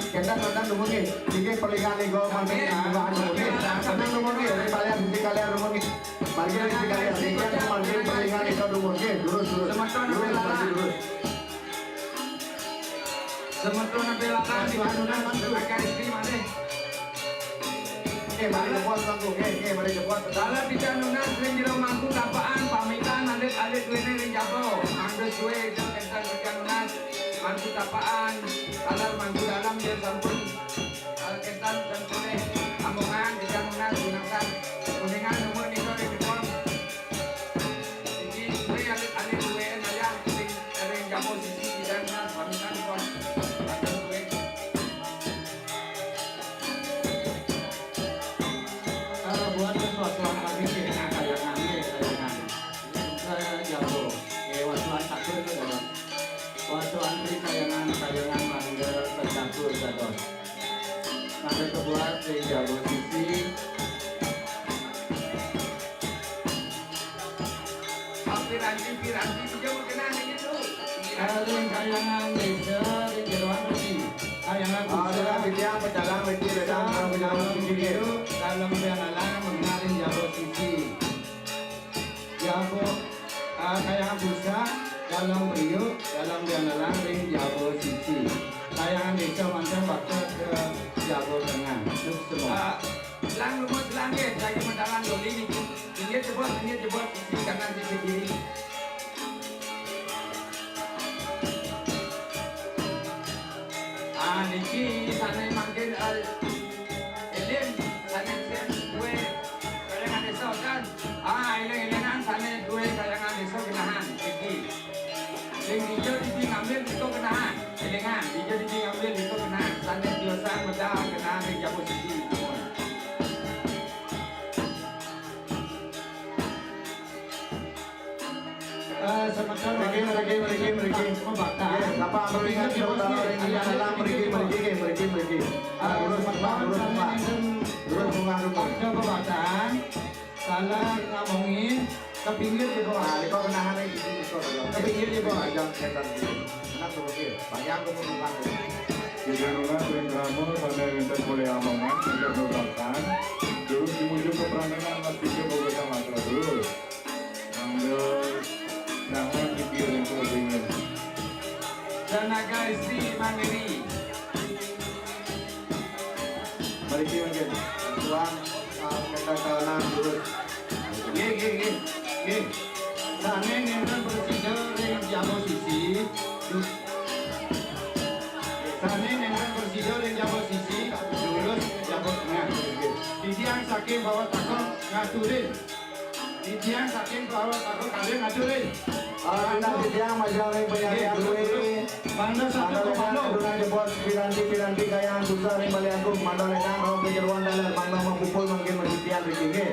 kénten, kénten dumun nggih. Niki pelingan niku mangkin bukaan dumun nggih. Kénten dumun nggih, ring kalian, sisi kalian dumun nggih. Margi sisi kalian, niki mangkin pelingan niku dumun nggih. Durus, durus. Semeton durus, abdi lalang. Durus. Semeton abdi lalang, titiang nunas, tenaga istri malih. Nggih, mari jebos, Mangku. Nggih, nggih, mari jebos. Kala titiang nunas ring jero mangku tapakan, pamitan alit-alit duwéné ring jaba. Mangda suwé ida kénten titiang nunas mangku tapakan. Kala mangku dalem yén sampun, eh, kénten ten polih amongan, titiang nunas gunakan. Kuningan nomor nika ring jebos. Niki suwé alit-alit duwé ayah ring, ring jaba sisi titiang nunas pamitan pun. Matur suwé. Kalau buat sesuatu yang kami kena kayangan, ya, kayangan. Saya jago. Eh, wasuan takut ke dalam. Wasuan di kayangan, kayangan mangga tercampur dados. Mangga kebuat di jaba sisi. Piranti-piranti sida berkenan ning itu. Ring kayangan désa, ring jeroan mriki. Kayangan ah, pusat. Dengan titiang pecalang mriki, lédang, ah, pecalang mriki. Dalem ring alang, mengenal ring jaba sisi. Jaba, ah, kayangan pusat, dalem priuk, dalem ring alang, ring jaba sisi. Kayangan désa manten bakta ka jaba tengah. Suksma. Ah, lang lumut lang nggih, saiki mentalang doli niki. Inggih jebos, inggih jebos, sisi kanan, sisi kiri. Ah, niki sané mangkin, eh, eling. Ring dija dija ngambil nika genah. Élingang, dija dija ngambil nika genah. Sané tiosan medal genah ring jaba sisi. Eh, semeton mriki, mriki, mriki, mriki. Mabaktan. Nggih, Bapak mriki, semeton mriki, dalam mriki, mriki, mriki, mriki. Ah, lurus, Pak, lurus, Pak. Lurus, Pak, lurus. Ada pembataan, salah ngomongin, ke pinggir di bawah. Ah, di bawah, nah, di sini, di bawah. Ke pinggir di bawah. Jangan setan dulu. Enak tuh, oke. Banyak tuh, Pak. Tiga nunas ring krama sané wénten polih amongan, tiga nunasan. Durus tumuju ka pranganan, mas tiga boga samatra durus. Mangga dangan iki ring kulingan. Tenaga Istri Mandiri. Mriki mangkin. Tuan, ah, kita kawanan durus. Nggih, nggih, nggih. Nggih. Sané nénten prasida ring jaba sisi. Sané nénten prasida ring jaba sisi, durus jaba tengah. Titiang saking Bawah Takok ngaturin. Titiang saking Bawah Takok kalih ngaturin. Ah, titiang majeng ring panyarengin. Mangda satu komando. Durus jebos piranti-piranti kayang susah ring Balé Agung. Mangda lédang rauh ka jeroan taler. Mangda mapupul mangkin madutian riki nggih.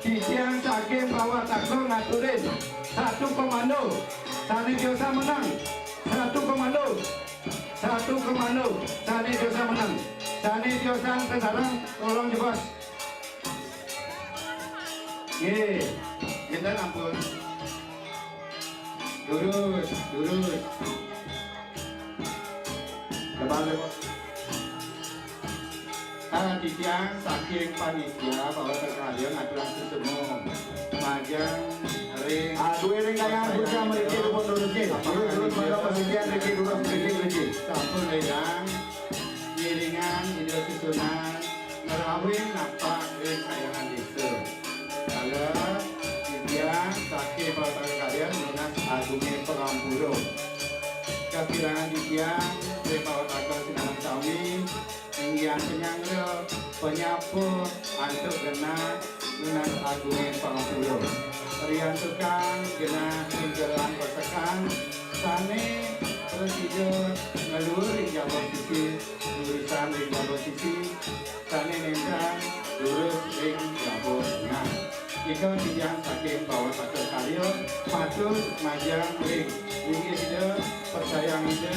Titiang saking Bawah Takok ngaturin. Satu komando. Sané tiosan menang. Satu komando. Satu komando. Sané tiosan menang. Sané tiosan sesareng tolong jebos. Nggih. Ngénten ampun. Durus, durus. Lebar, lebar. Ah, titiang saking panitia Bawah Takok ngaturang suksma. Majeng ring. Ah, duwé ring kayang puja mriki dipun durus nggih. Durus, durus, mangga pasisian mriki durus, mriki, mriki. Sampun lédang. Ngiringang Ida Susunan. Ngrawing napak ring kahyangan désa. Kala titiang saking Bawah Takok kalian nunas agungé pangampura. Kakirangan titiang ring Bawah Takok sinareng sami, inggihan panyanggra, panyapa, antuk genah nunas agungé pangampura. Riantukan genah ring jero angkosekan sané prasida ngluhur ring jaba sisi, lurus ring jaba sisi, sané nénten durus ring jaba tengah. Nika titiang saking Bawah Takok karya, matur majeng ring linggih Ida, persayang Ida,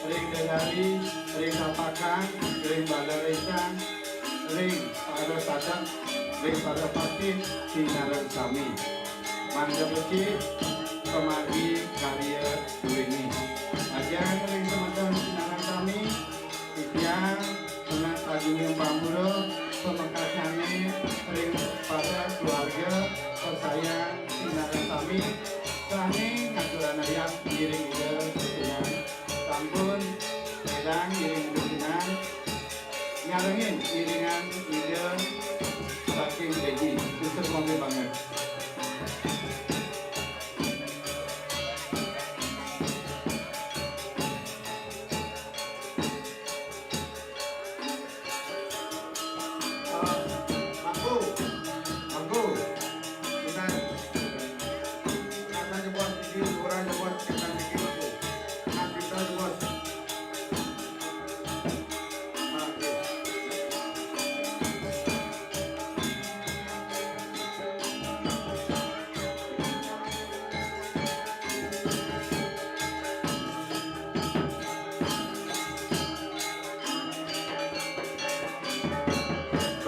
ring dedari, ring tapakan, ring bala réncang, ring para sadhep, ring para patih, sinareng sami. Mangda becik, pamargi karya duéné. Majeng ring semeton sinareng sami, titiang nunas agunging pamura pamekasané ring para keluarga, persayang sinareng sami, sané ngaturang ayah ngiring Ida Susunan. Sampun lédang ngiring Ida Susunan, nyarengin iringan Ida saking Dedi. Suksma banget. Mangku, mangku. Sunan. Kata jebos, tinggi, kurang jebos, kita bikin itu. Nah, kita jebos. Nah, oke.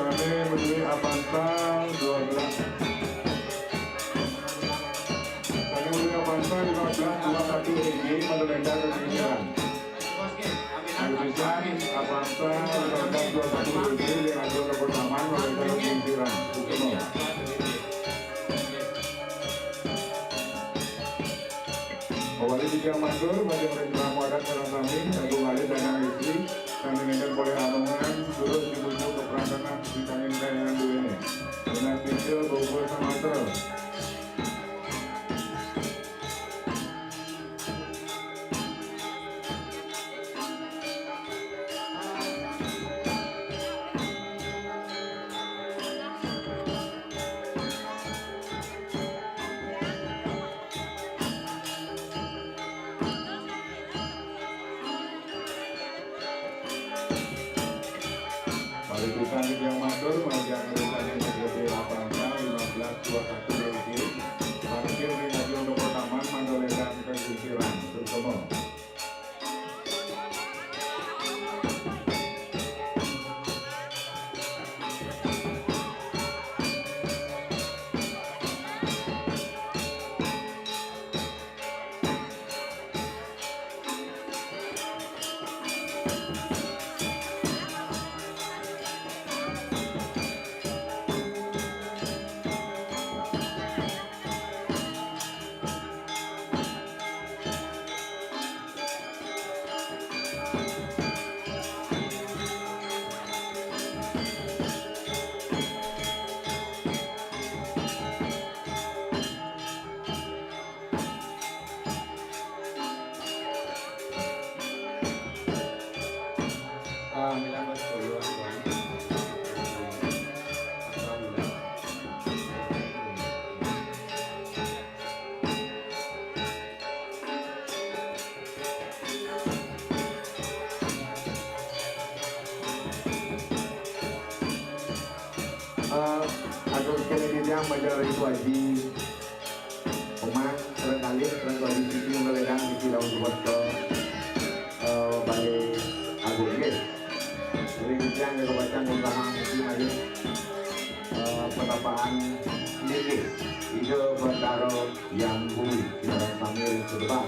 Sané madué Avanza dua belas. Sané madué Avanza lima belas dua satu ringgit, pada lendar ringgit. Anu pisan, Avanza lima belas dua satu ringgit, yang ada ke pertama, pada lendar ringgit. Kawali titiang matur, majeng ring tamu adat sareng sami, Agung Alit Danang Istri, sané nénten polih amongan, durus tumuju ka pranganan, sangkaning kahyangan duéné. Nunas titiang boga samatra. Dari Tuaji Umang, terenggalih, terenggalih siki, ngeledang siki daun sebuah ke, eh, Balai Agung, nggih. Jadi, kita yang kita baca, usaha mesti maju, eh, penambahan niki. Ida Betara Yang Bui, kita sambil sedebak.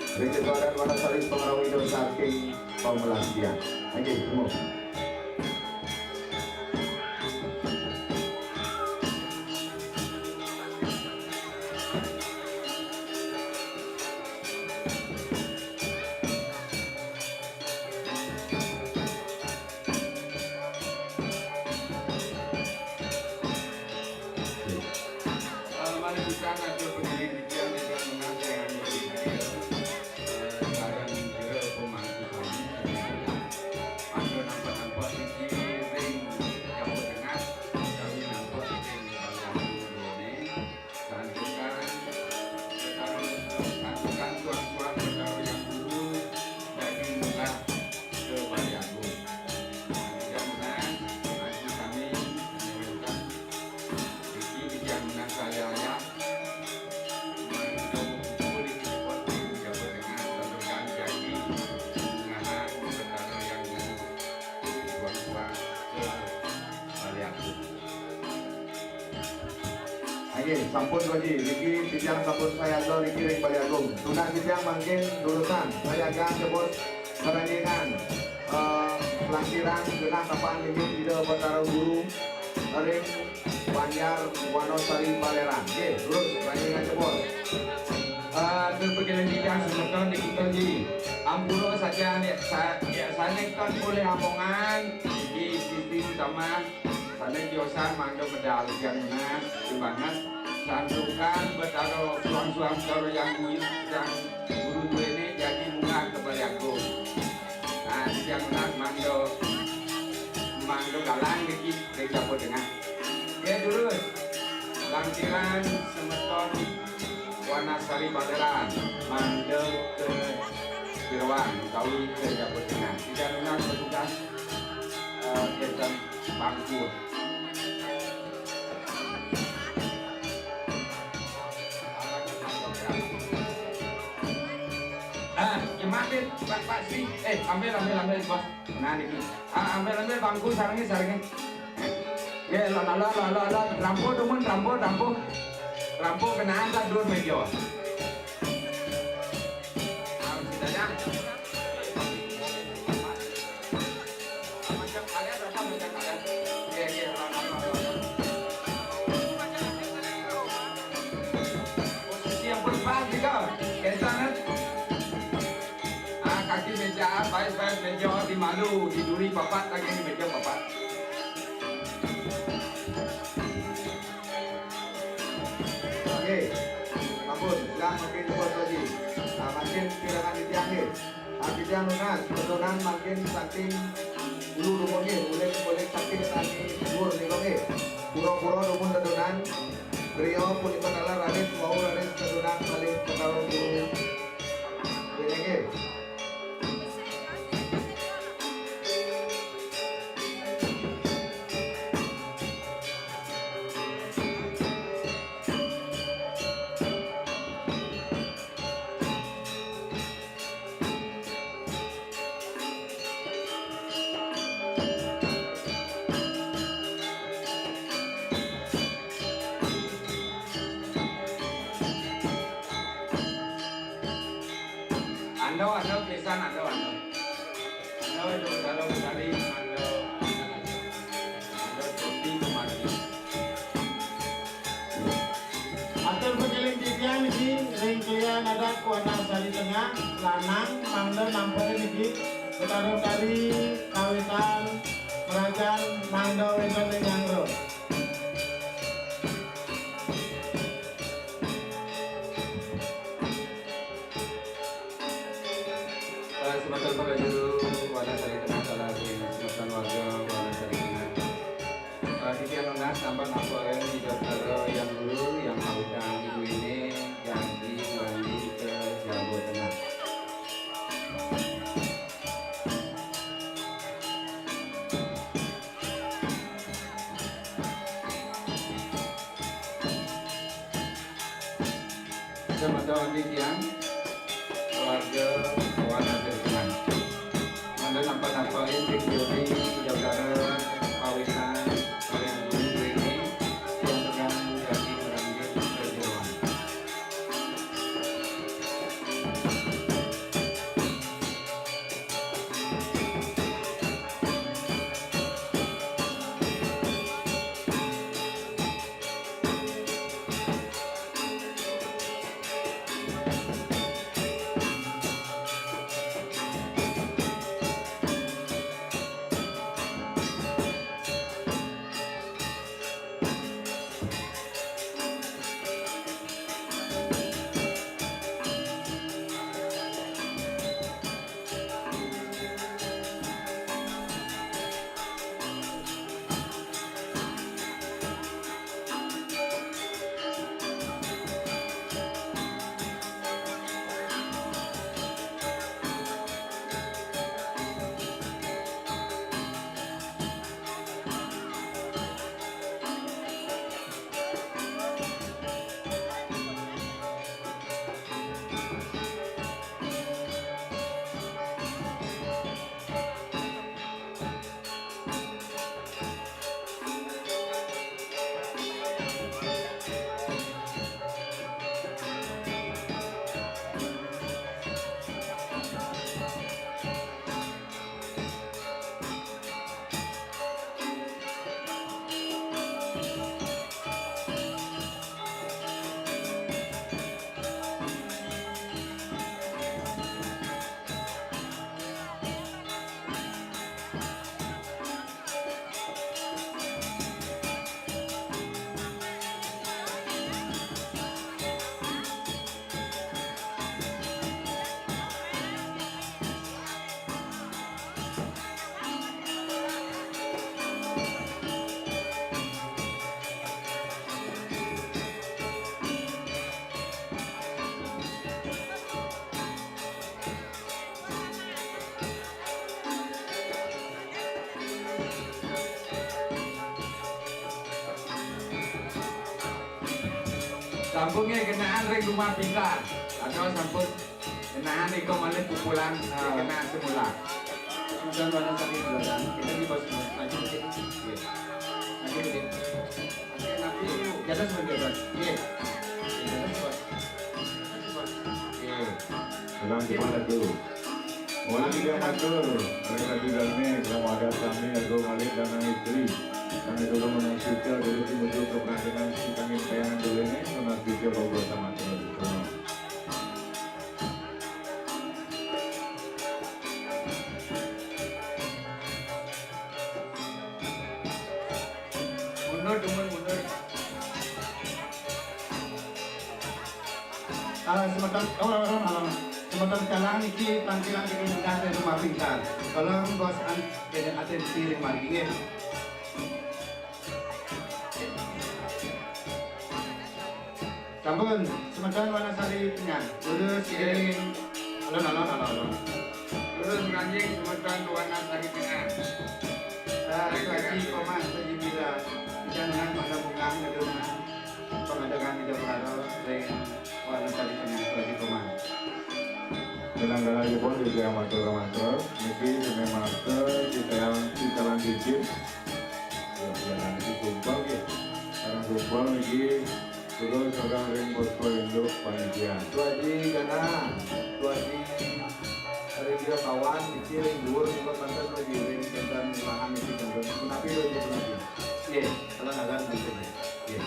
Jadi, kita ada pada saling pengaruh hidup saking pemelas dia. Oke, semua. Mari kita ngatur pendidik yang dengan mengajar yang lebih kecil. Sekarang jero pemangku kami. Ada nampak-nampak siki ring Jawa Tengah, kami nampak ring Bali Agung. Santukan, santukan tuan-tuan Betara Yang Guru, daging munggah ke Bali Agung. Tiga munah, maju kami, menyewenkan. Siki tiga munah saya ayah. Mangga kumpul di tempat Jawa Tengah, santukan janji, mungahan Betara Yang Guru, tuan-tuan ke Bali Agung. Nggih, sampun, Haji. Niki titiang sampun sayaga niki ring Bali Agung. Tunas titiang mangkin lulusan sayaga sebut kerajaan, eh, pelangkiran genah tapan mimit Ida Betara Guru ring Banjar Wonosari Baleran. Nggih, terus kerajaan sebut. Eh, tu pakilen titiang semeton niki, Haji. Ampura sajan ya, sa-, ya, sané kan oleh omongan, niki sistem sama. Sané tiosan mangda medal tiang nunas, timbangan santukan Betara suang-suang Betara Yang Bui, Yang Guru duéné jagi munggah ka Bali Agung. Nah, tiang nunas mangda, mangda galang dikit ring Jawa Tengah. Ya, durus. Langkiran semeton Wanasari Baleran, mangda ka Jeroan, utawi ka Jawa Tengah. Tiang nunas petugas, eh, kénten bangku. Ah, jematin, Pak, Pak Sri. Eh, ambil, ambil, ambil, Bos. Nah, niki. Ah, ambil, ambil bangku sarengé, sarengé. Nggih, lho, lho, lho, lho, lho. Rampo dumun, rampo, rampo. Rampo kenaan saduwur méja. Harus kita, ya. Macam kalian apa macam kalian? Nggih, nggih, lho, lho, lho, lho. Posisi yang berpas juga. Kénten, kan? Ah, kaki méja, baris-baris méja, di malu, di duri papat, lagi di méja papat. Nggih. Ampun, silang makin kuat lagi. Ah, makin pirengang titiang nggih. Ah, titiang nunas, tetunan makin saking ulu dumun nggih, uling-uling saking tani dhuwur nika nggih. Pura-pura dumun tetunan, griya punika taler raris, wau raris tetunan malih Betara Guru. Nggih, nggih. Ando, ando, pisan, ando, ando. Ando, itu, kalau dari, ando, ando, cuti kemarin. Atur pakilen titiang niki ring klian adat Wanasari Tengah, lanang, mangda nampura niki, Betara Tari kawitan merajan mangda wénten ring nyanggra. Eh, semeton Pak Guru, Wanasari Tengah, salah ring semeton warga Wanasari Tengah. Eh, titiang nunas nampi ampura ring Ida Betara Yang Guru, Yang Maha Utama, ibu ini, janji ngeranji ka Jawa Tengah. Mata wandi tiang, keluarga, kawan hadir tenang. Mangda napa-napain ring juri, jawara, pawitan, ring guru ini, tiang tegang jagi ngranjing ka jeroan. Sampun nggih genaan ring rumah pintar. Atau sampun genaan iko malih pupulan, eh, genaan semula. Sudah mana tadi belasan. Kita di bos maju dikit. Nggih. Maju dikit. Oke, nanti di atas, di atas. Nggih. Di atas, Bos. Di atas, Bos. Nggih. Dalam semangat dulu. Wali tiga matur, mereka di dalamnya, dalam wadah kami, agung alit dan anak istri. Kami dulu menang suca, dulu timuju ke perhatian, si kami kayangan dulu ini, menang suca, bawa sama terus. Mundur, dumun, mundur. Ah, semeton, oh, oh, oh, oh. Semeton kalang niki tangkilan niki munggah ring rumah pintar. Tolong bos an-, kene atensi ring margi nggih. Sampun, semeton Wanasari Tengah. Lurus, nggih, iring. Alon, alon, alon, alon. Lurus ngranjing semeton Wanasari Tengah. Ah, Haji Komang, Haji Mira. Jangan pada bungang, ngedungan. Pengadakan Ida Pelaro, ring Wanasari Tengah, Haji Komang. Senang kala jebon di Matur Matur, niki sene master, kita yang, kita lanjutin. Ya, ya, nanti sumpah, ya. Karena sumpah niki terus orang ring posko induk panitia. Tuaji Gana, Tuaji Ridya Kawan, niki ring dhuwur, niki manten Tuaji ring tentang lahan niki tentang. Menapi Tuaji, menapi? Nggih, kalau ada, nggih. Nggih.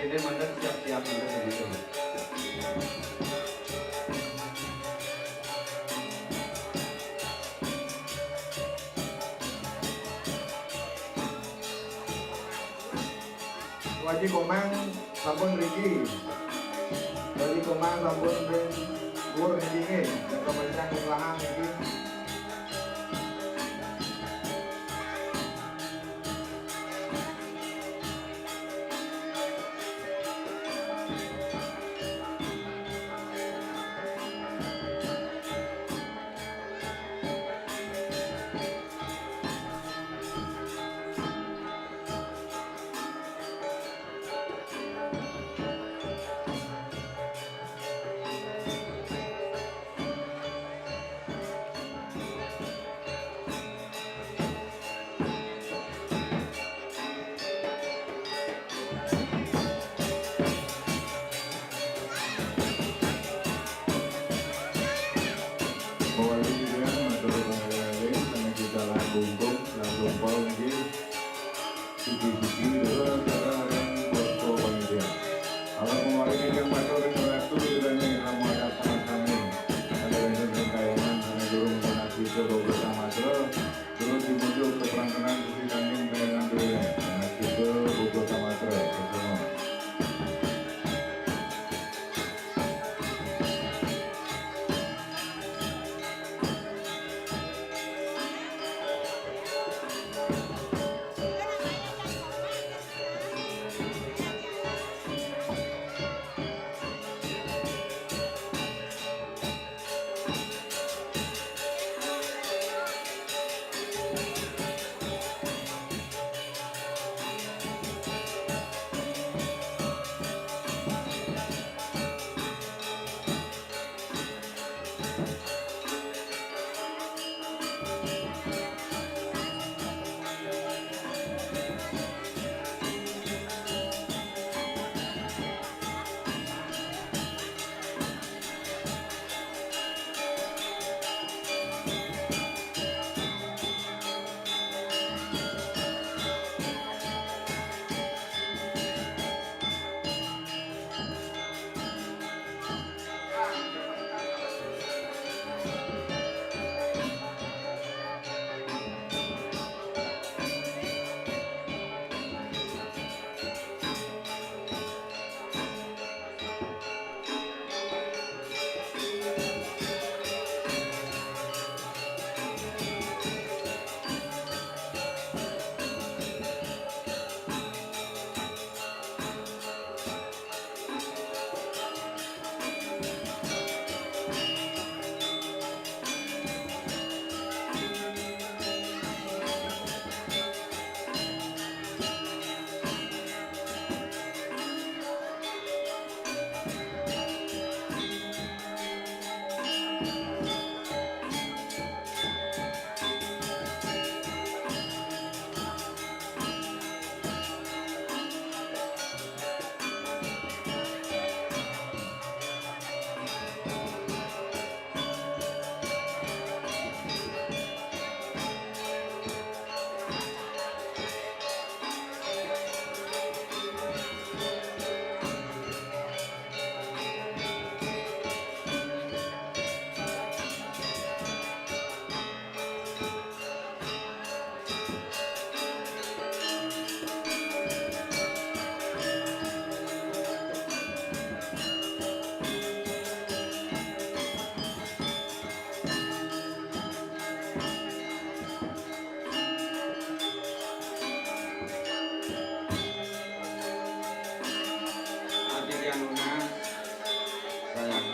Ini manten siap-siap manten begitu. Waji Komang sampun riki. Waji Komang sampun ring dhuwur niki nggih. Jaga pencang kelelahan niki.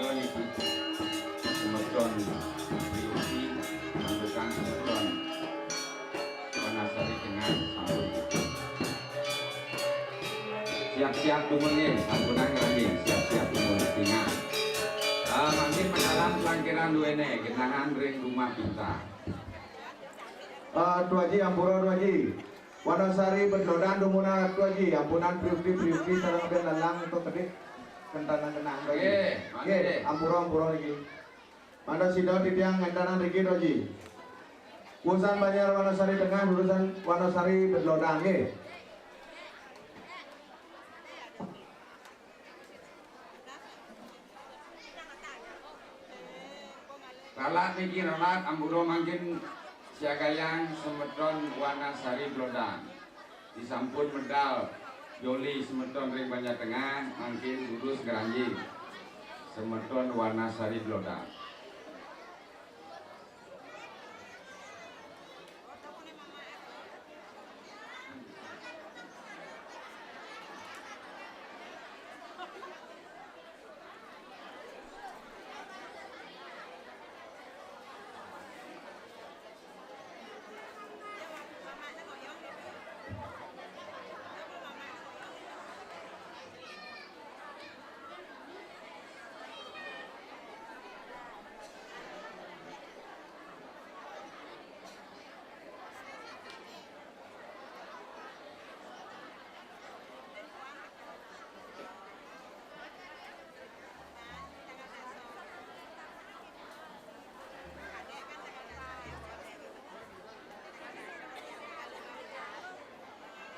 Niki semeton Triuki, santukan semeton Wanasari Tengah sampun. Siap-siap dumun nggih, sampunang nggih, siap-siap dumun. Tengah. Ah, mangkin menawi langkiran duwene genahan ring rumah kita. Ah, Tuaji, ampura, Tuaji. Wanasari Bedlodan dumun, Tuaji. Ampunang priuki-priuki sareng ben lalang untuk kedik kentanan kenang, Tuaji. Nggih, mangke, nggih, nggih. Ampura, ampura niki. Mangda sida titiang ngentanan riki, Tuaji. Urusan Banjar Wanasari Tengah, urusan Wanasari Bedlodan, nggih. Ralat niki ralat, ampura mangkin siagayang semeton Wanasari Bedlodan. Disampun medal joli semeton ring Banjar Tengah, mangkin durus ngranjing semeton Wanasari Bedlodan.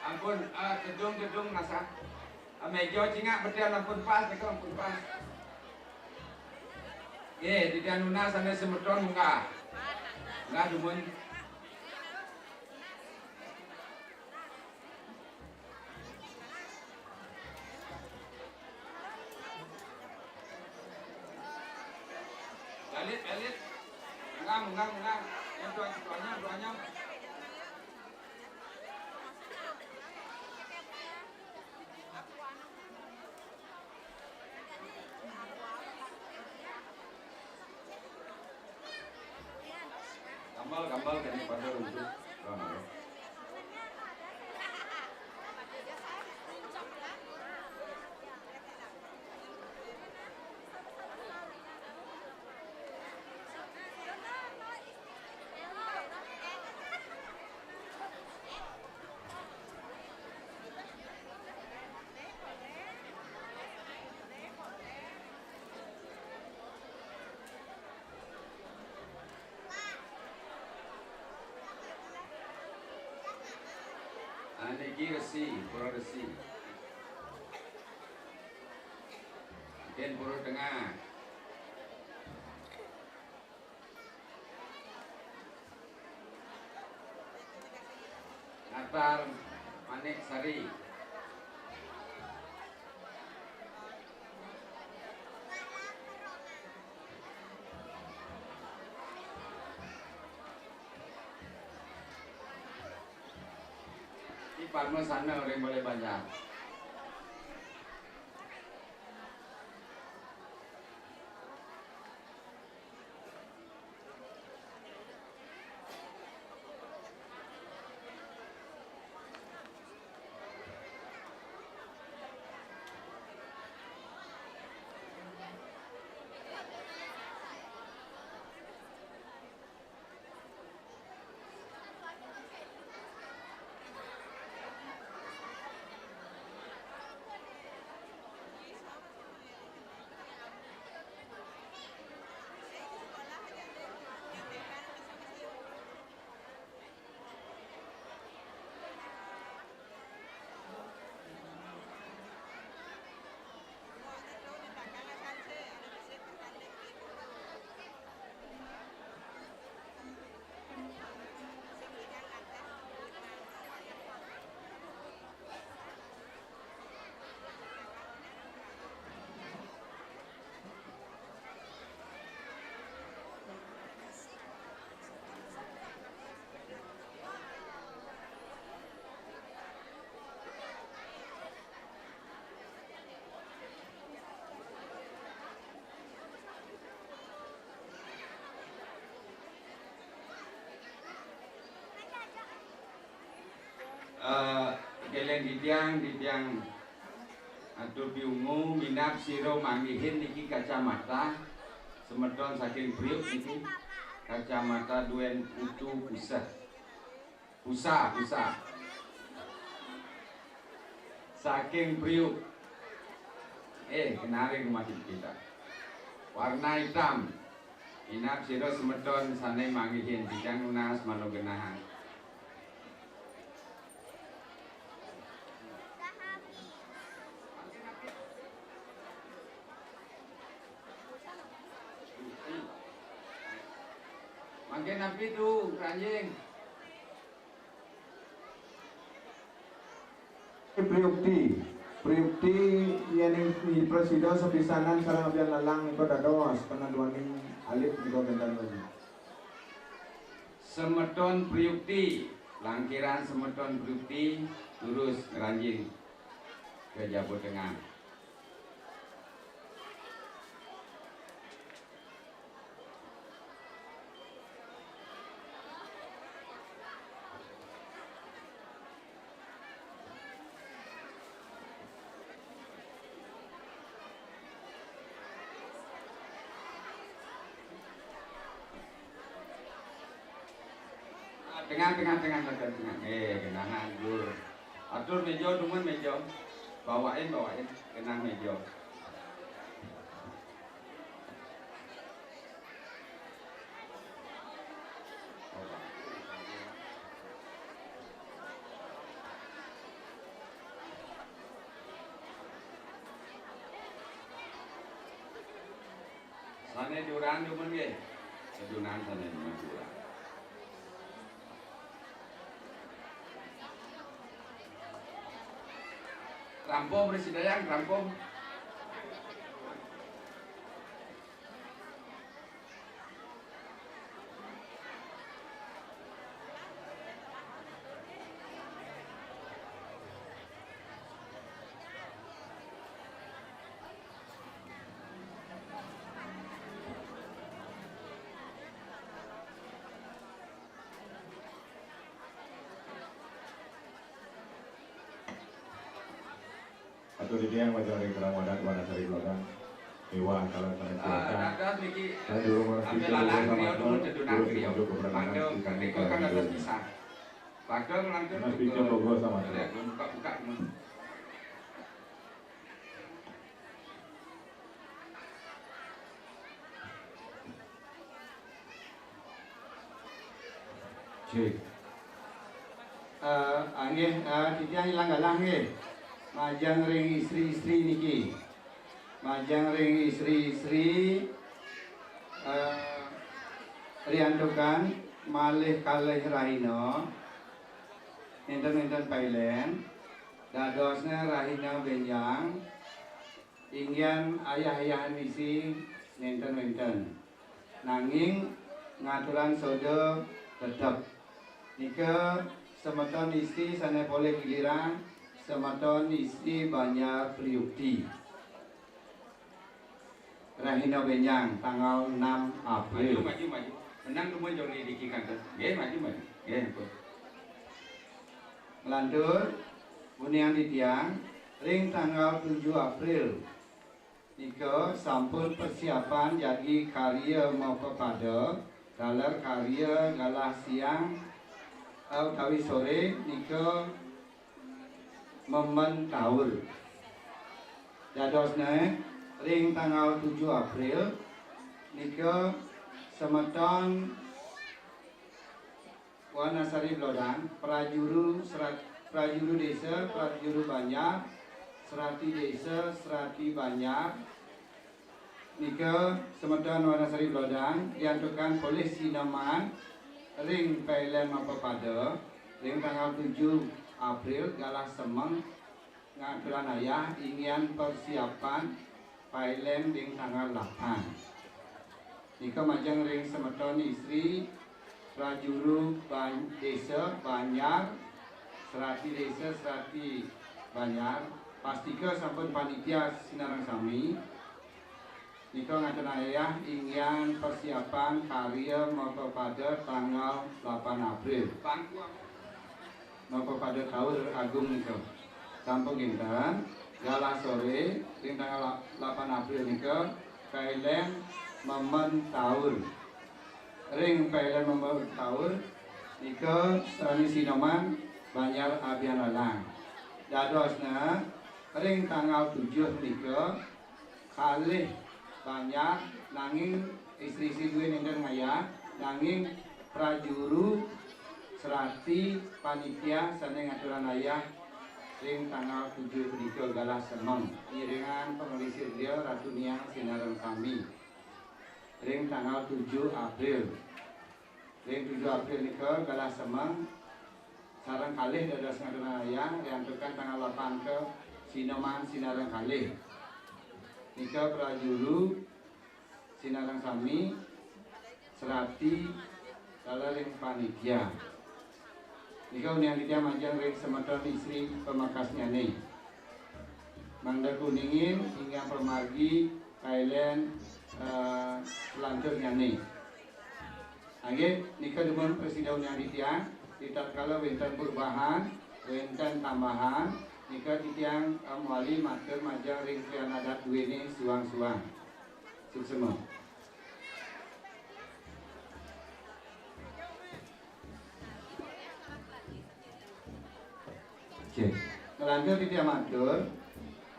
Ampun, ah, tedung, tedung, nasa. Ah, meja cingak betul ampun pas, nika ampun pas. Nggih, titiang nunas sane semeton munggah. Munggah dumun. Galit, galit. Munggah, munggah, munggah. Yang tuan tuanya, tuanya. Gambal, gambal, kene pada runtuh. Gambal. Ah, niki resi, pura resi. Mungkin pura tengah. Natar Manik Sari. Iki parmasana ring Balai Banjar. Titiang, titiang atur piwungu minab sira manggihin niki kacamata semeton saking Priuk niki, kacamata duen putu puseh. Pusa, pusa. Saking Priuk. Eh, kenalin rumah kita. Warna hitam. Minab sira semeton sane manggihin, titiang nunas mangda genahang. Mangkin napi tu, Ranjing? Priukti. Priukti yening prasida sapisanan sareng abian lalang nika dados panadwaning alit nika wenten lagi. Semeton Priukti, langkiran semeton Priukti, terus ngranjing ke Jaba Tengah. Ah, tengah, tengah, tengah, tengah, tengah. Eh, genahang, Dur. Atur meja, dumun meja. Bawain, bawain. Genah meja. Sane duran dumun nggih. Sedunan sane dumun duran. Rampung, Presiden, rampung. Atur titiang majeng ring terang wadat Wanasari Blodan. Miwah kala sanes. Ah, silakan. Dados niki. Saya dulu mengerti ambil lalang beliau dulu, tedunang beliau. Mangga, nika kan dados pisah. Bakal melantur. Nah, pinjam bogo sama. Buka-buka. Cek. Eh, nggih, eh, titiang ilang galah nggih. Majeng ring istri-istri niki. Majeng ring istri-istri, eh, riantukan malih kalih rahina, nenten-nenten pailen, dadosnya rahina benjang, inggian ayah-ayahan misi nenten-nenten. Nanging ngaturan soda tetep. Nika semeton istri sane polih giliran, semeton istri Banjar Priukti. Rahina benjang tanggal enam April. Maju, maju, maju. Menang semua jong di kantor. Nggih, maju, maju. Nggih, ampun. Nglantur, uningang titiang, ring tanggal tujuh April nika sampun persiapan jagi karya mapapada, taler karya galah siang, eh, utawi sore nika memen kaul. Dadosne ring tanggal tujuh April nika semeton Wanasari Blodan, prajuru serat-, prajuru desa, prajuru banjar, serati desa, serati banjar. Nika semeton Wanasari Blodan diantukan polih sineman ring pailen mapapada ring tanggal tujuh April galah semeng ngaturan ayah inggian persiapan pailen ring tanggal lapan. Nika majeng ring semeton istri prajuru ban-, desa Banjar, serati desa, serati Banjar, pastika sampun panitia sinareng sami. Nika ngaturan ayah inggian persiapan karya mapapada tanggal lapan April. Mapapada kaul agung nika. Sampun kinten, galah sore ring tanggal la-, lapan April nika, pailén memen taur. Ring pailén memen taur nika sané sineman Banjar Abian Lalang. Dadosna ring tanggal tujuh nika, kalih banjar, nanging istri-istri duwé nénten ngayah, nanging prajuru serati panitia sané ngaturang ayah ring tanggal tujuh punika galah semeng. Ngiringang panglingsir griya Ratu Niang sinareng sami ring tanggal tujuh April. Ring tujuh April nika galah semeng sareng kalih dados ngaturang ayah, riantukan tanggal lapan ka sineman sinareng kalih. Nika prajuru sinareng sami, serati, taler ring panitia. Nika uningang titiang majeng ring semeton istri pamekasnyané. Mangda kuningin inggih pamargi kailén, eh, selanturnyané. Inggih, nika dumun prasida uningang titiang, ritatkala wénten perubahan, wénten tambahan, nika titiang, eh, mawali matur majeng ring Trian Adat duéné suang-suang. Suksma. Oké. Nglantur titiang matur,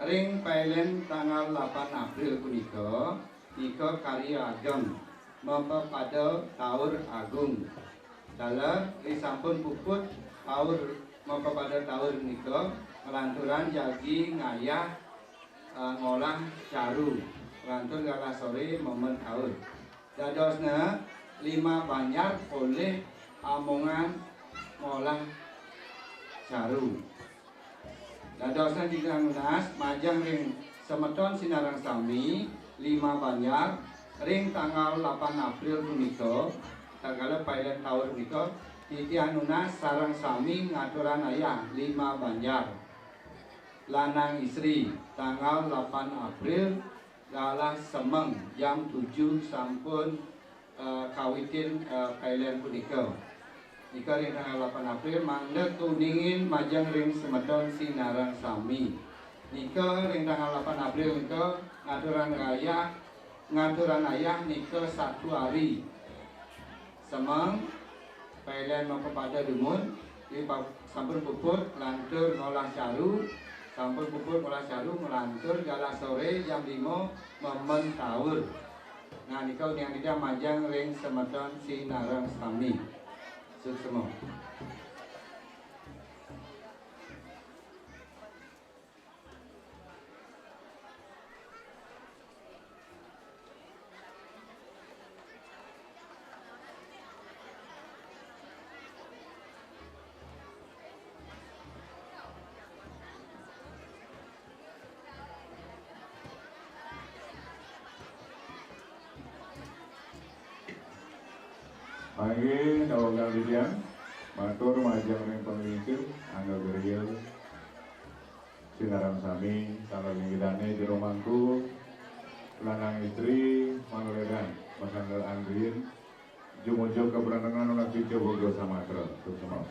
ring pailén tanggal lapan April punika, nika karya ageng, mapapada taur agung. Taler, risampun puput taur, mapapada taur nika, nglanturang jagi ngayah, eh, ngolah caru, nglantur galah sore memen taur. Dadosna, limah banjar polih amongan ngolah caru. Dadosna titiang nunas majeng ring semeton sinareng sami, limah banjar, ring tanggal lapan April punika, tatkala pailén taur punika, titiang nunas sareng sami ngaturang ayah limah banjar. Lanang istri, tanggal lapan April, galah semeng jam tujuh sampun, eh, kawitin, eh, pailén punika. Nika ring tanggal lapan April, mangda kuningin majeng ring semeton sinareng sami. Nika ring tanggal lapan April nika ngaturang ayah, ngaturang ayah nika satu hari. Semeng, pailén mapapada dumun, ri pa-, sampun puput nglantur ngolah caru, sampun puput ngolah caru, nglantur galah sore jam lima memen taur. Nah, nika uningang titiang majeng ring semeton sinareng sami. Suksma. Inggih, daweg titiang, matur majeng ring panglingsir, angga griya. Sinareng sami, salebihipun jero mangku, lanang istri, mangledan, masangga andrin, jumujug kabrantengan nunas ica boga samatra, suksma.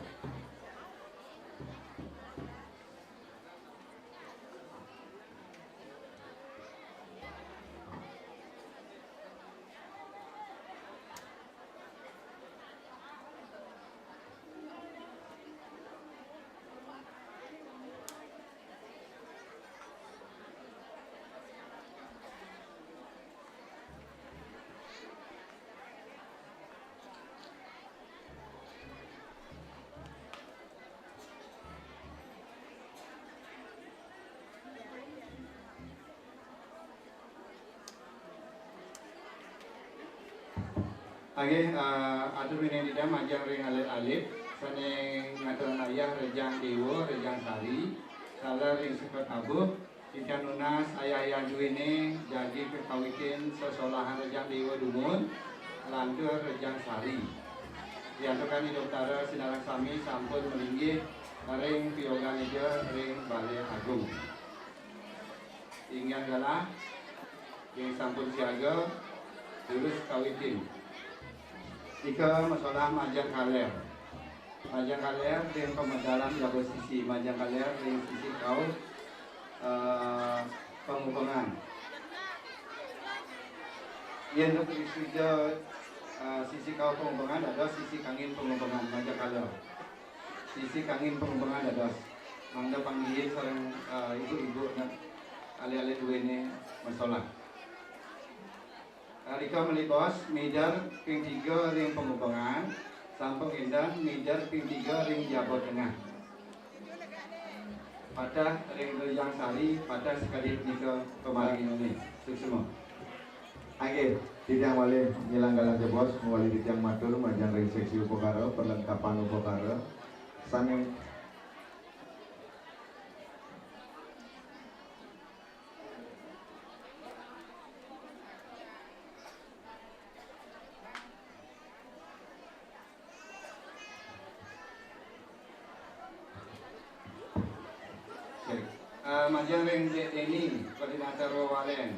Inggih, eh, atur pinih titiang majeng ring alit-alit, sané ngaturang ayah Rejang Déwa, Rejang Sari, taler ring Sekar Tabuh, titiang nunas ayah-ayah duéné jagi kakawitin sesolahan Rejang Déwa dumun, lantur Rejang Sari. Riantukan Ida Betara sinareng sami sampun malinggih ring piogan Ida ring Balé Agung. Inggih galah, ring sampun siaga, durus kawitin. Nika masolah majeng kaler. Majeng kalih ring pamedalan jaba sisi, majeng kalih ring sisi kauh, eh, pangubengan. Yén ring sisi, eh, sisi kauh pangubengan, dados sisi kangin pangubengan, majeng kalih. Sisi kangin pangubengan dados. Mangda panggihin sareng, eh, ibu-ibu nak alih-alih duéné masolah. Rika malih bos, mider ping tiga ring pangubengan, sampun énten mider ping tiga ring jaba tengah. Pateh ring Rejang Sari, pateh sakadi nika pamarginané. Suksma. Inggih, titiang malih ngilang galah jebos, mawali titiang matur majeng ring seksi upakara, perlengkapan upakara. Sané Oke. Eh, majeng ring Dék Déni, koordinator wawalén.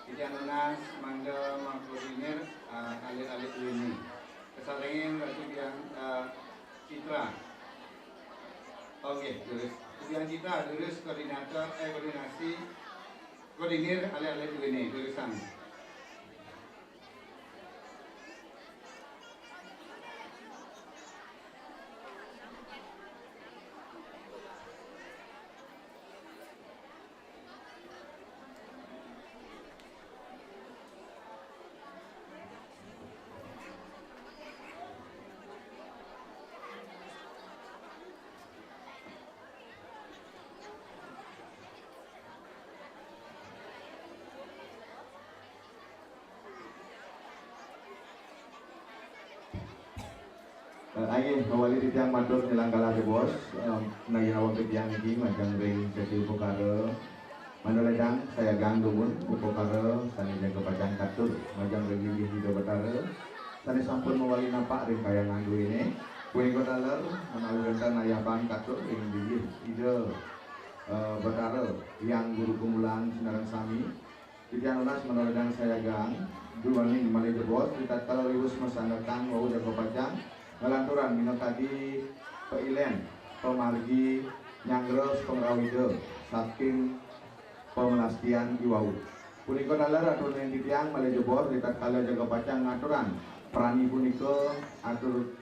Titiang nunas mangda mangkoordinir, eh, alit-alit duéné. Kasarengin Ratu Biang, eh, Citra. Oke, terus. Biang Citra, terus koordinator, eh, koordinasi, koordinir alit-alit duéné, terus sami. Eh, inggih, mawali titiang matur ngilang galah jebos, eh, nagih awak titiang niki majeng ring seksi upakara. Mangda lédang sayagang dumun upakara sané jaga pacang katur majeng ring linggih Ida Betara sané sampun mawali napak ring kahyangan duéné. Punika taler menawi wénten ayabang katur ring linggih Ida, eh, Betara, Hyang Guru Gumulan sinareng sami. Titiang nunas mangda lédang sayagang duaning malih jebos, ritatkala riwus masandekan wau jaga pacang nglanturang minakadi pailén pamargi nyanggra pangrawida saking pamelastian iwau. Punika taler aturang titiang malih jebos, ritatkala jaga pacang ngaturang prani punika, atur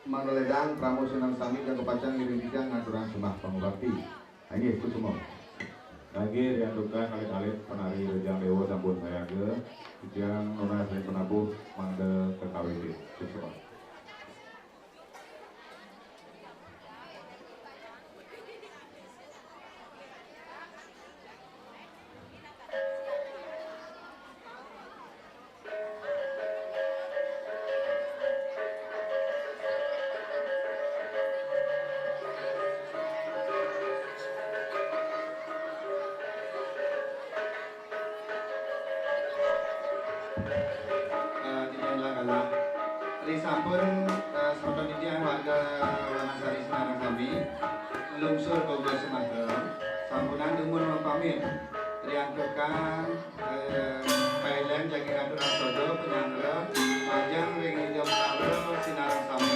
mangda lédang parama sinareng sami jaga pacang ngiring titiang ngaturang sembah pangubakti. Inggih, suksma. Inggih, riantukan alit-alit penari Rejang Déwa sampun sayaga. Titiang nunas ring penabuh mangda kakawitin. Suksma. Eh, titiang ngilang galah. Ri sampun, eh, semeton titiang warga Wanasari sinareng sami, nglungsur ka Uga Semeton, sampunang dumun mapamit. Riantukan, eh, pailén jagi ngaturang sodo panyanggra majeng ring Ida Betara sinareng sami.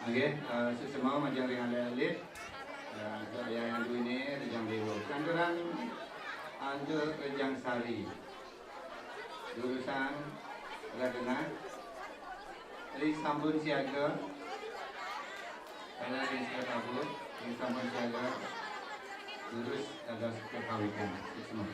Nggih, eh, sesama majeng ring alit-alit. Eh, antuk ayah yang duwe ne, Rejang Dewa. Kanturan antuk Rejang Sari. Jurusan Radenah. Ri sampun siaga. Kala ring siaga, Bu. Ri sampun siaga. Jurus dados kekawitan. Sesama.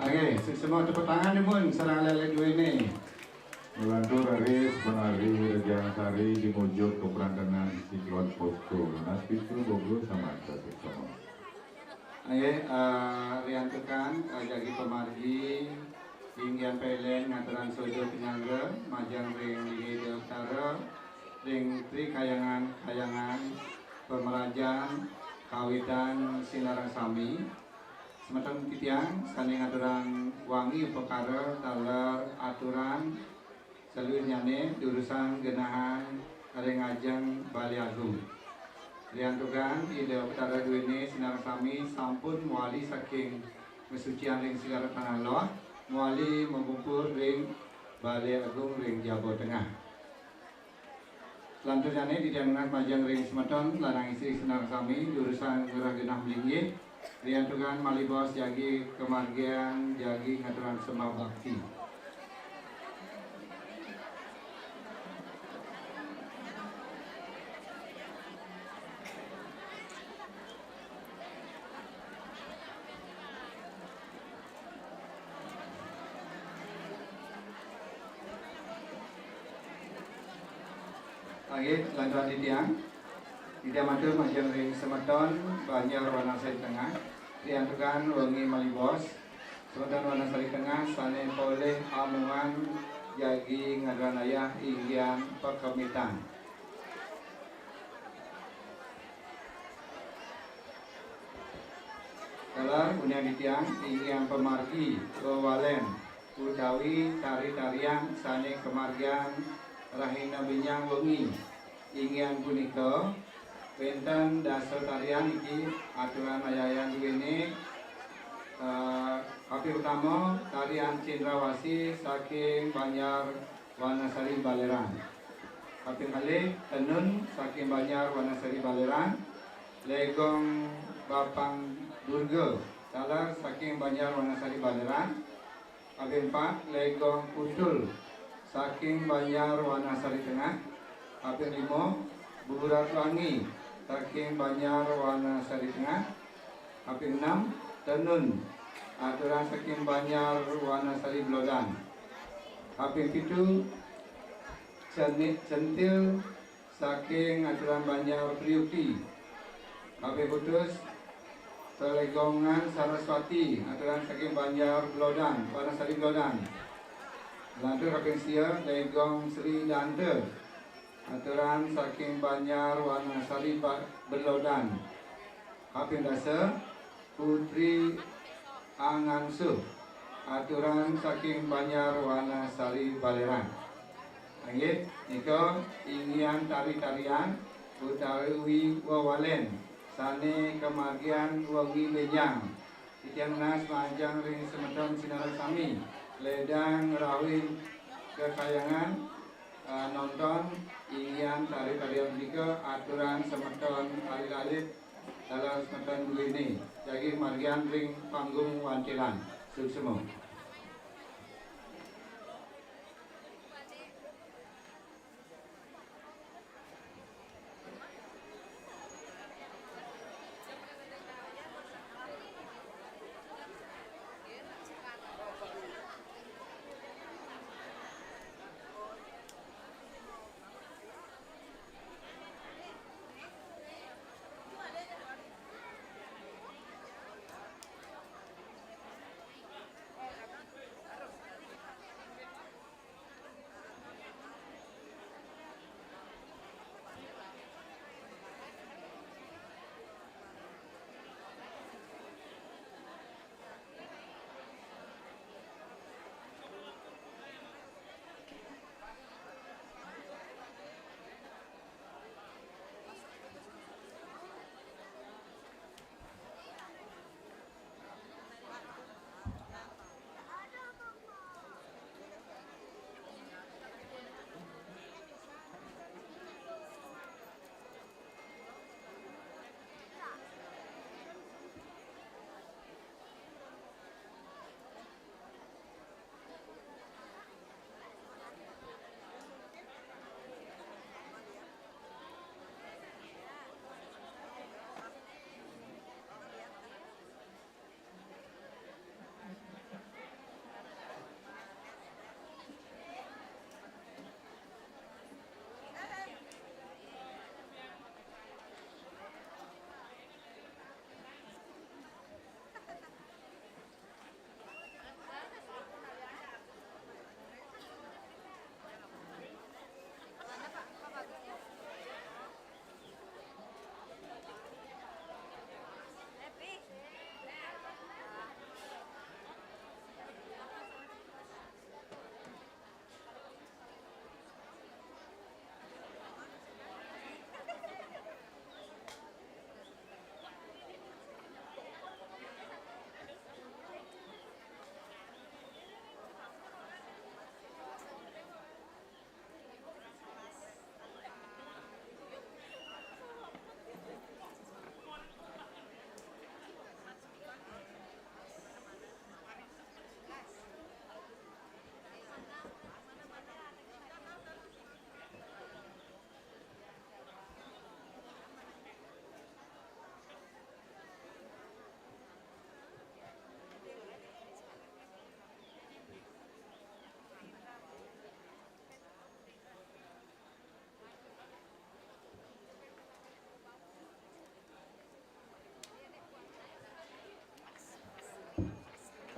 Oke, semua tepuk tangan ni pun sareng alit-alit duene. Nglantur raris penari Rejang Sari di mujur keprantenan Siklon Posko. Nanas pitu bobo samanta suksma. Nggih, eh, riantukan, eh, jagi pamargi, inggihan pailing ngaturang sojo panyangga majeng ring Ida Betara, ring Tri Kahyangan-Kahyangan pamrajan kawitan sinareng sami. Semeton titiang sane ngaturang wangi upakara taler aturan saluirnyane durusang genahang ring ajeng Bale Agung. Riantukan Ida Betara duene sinareng sami sampun mawali saking masucian ring segara tanah loh, mawali makumpul ring Bale Agung ring Jaba Tengah. Lanturnyane titiang nunas majeng ring semeton lanang istri sinareng sami, durusang ngrereh genah malinggih, riantukan malih baos jagi kamargiang jagi ngaturang sembah bakti. Nggih, lanturang titiang. Titiang matur majeng ring semeton Banjar Wanasari Tengah, riantukan wengi malih baos, semeton Wanasari Tengah sane polih amongan jagi ngaturang ayah inggihan pakemitan. Taler uningang titiang inggihan pamargi wewalen utawi tari-tarian sane kamargiang rahina benjang wengi. Inggihan punika, wenten dasa tarian niki aturang ayah-ayah duene, eh, kaping utama tarian Cendrawasih saking Banjar Wanasari Baleran. Kaping kalih, Tenun saking Banjar Wanasari Baleran, Legong Bapang Durga, taler saking Banjar Wanasari Baleran. Kaping pat, Legong Kutul saking Banjar Wanasari Tengah. Kaping lima, Buburat Wangi saking Banjar Wanasari Tengah. Kaping enam, Tenun, aturang saking Banjar Wanasari Belodan. Kaping pitu, Ceni-, Centil saking aturang Banjar Priukti. Kaping kutus, Legongan Saraswati, aturang saking Banjar Belodan, Wanasari Belodan. Lantur kaping sia, Legong Sri Danta, aturang saking Banjar Wanasari Ba-, Belodan. Kaping dasa, Putri Angangsuh, aturang saking Banjar Wanasari Baleran. Inggih, nika inggihan tari-tarian utawi wewalen sane kamargiang wengi benjang. Titiang nunas majeng ring semeton sinareng sami, ledang rauhin kekayangan, eh, nonton inggihan tari-tarian punika aturang semeton alit-alit taler semeton duene jagi margiang ring panggung wantilan. Suksma.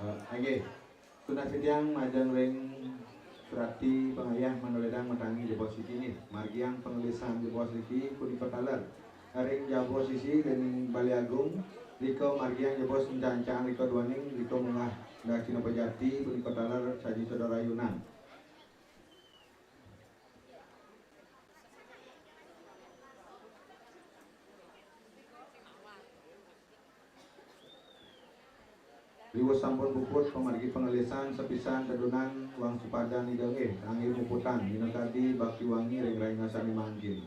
Nggih. Tunas titiang majeng ring serati pangayah manoledang matangi jebos niki nggih. Margiang pangelisan jebos niki punika taler. Ring jaba sisi ring Balé Agung, rika margiang jebos encan-encan rika duaning, rika munggah Daksina Pejati punika taler saji sedorayunan. Riwus sampun puput pamargi pangelisan, sapisan tedunan wangsupadan Ida nggih kanggé muputan minakadi bakti wangi ring rahina sané mangkin.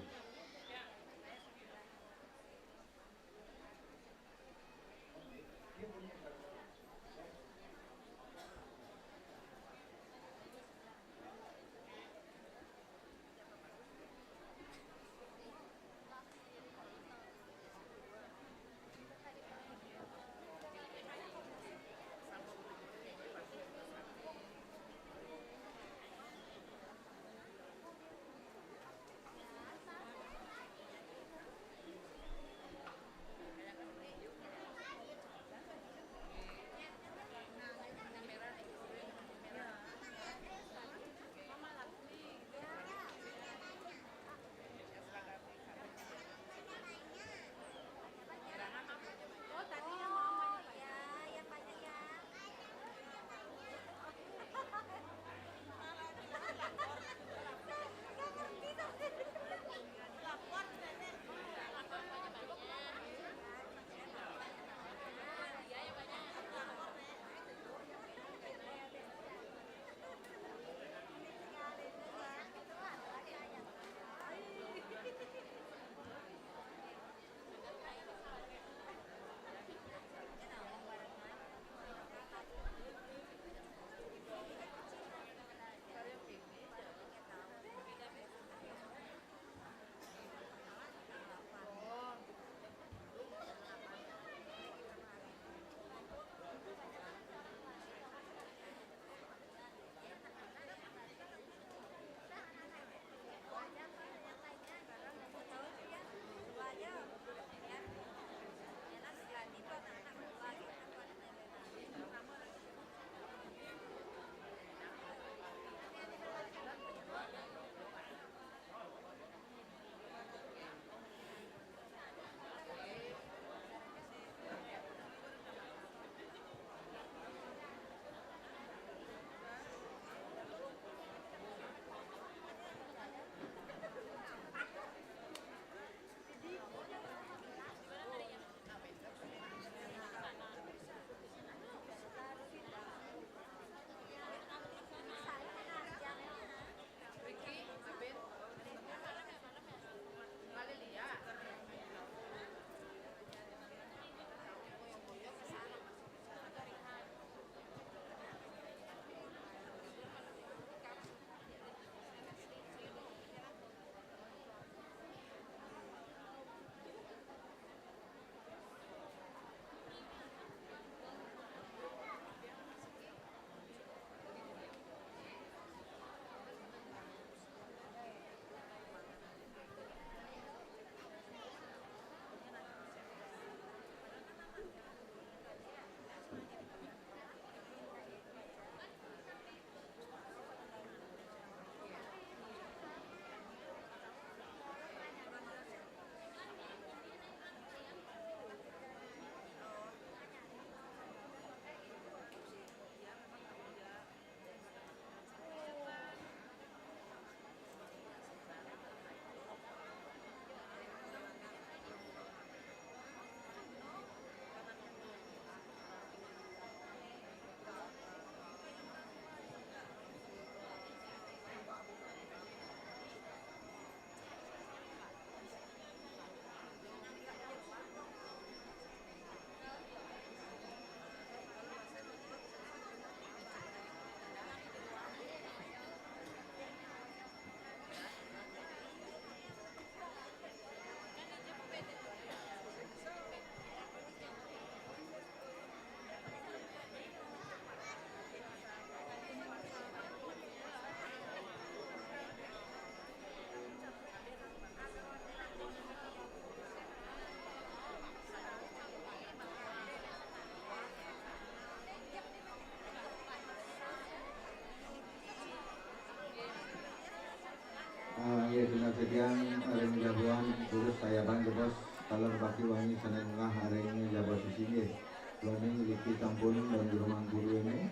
Sampun dan jero mangku duene,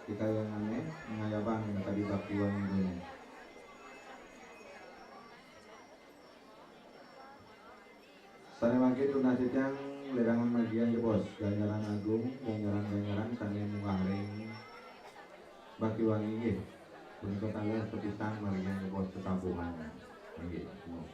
dikayangne ngayaban kadi bakti wangi duene. Sane mangkin tunas titiang ledangan margian jebos ganjaran agung, ganjaran-ganjaran sane munggah ring bakti wangi nggih. Punika taler pepisan margian jebos tetampungan. Nggih, nuwun.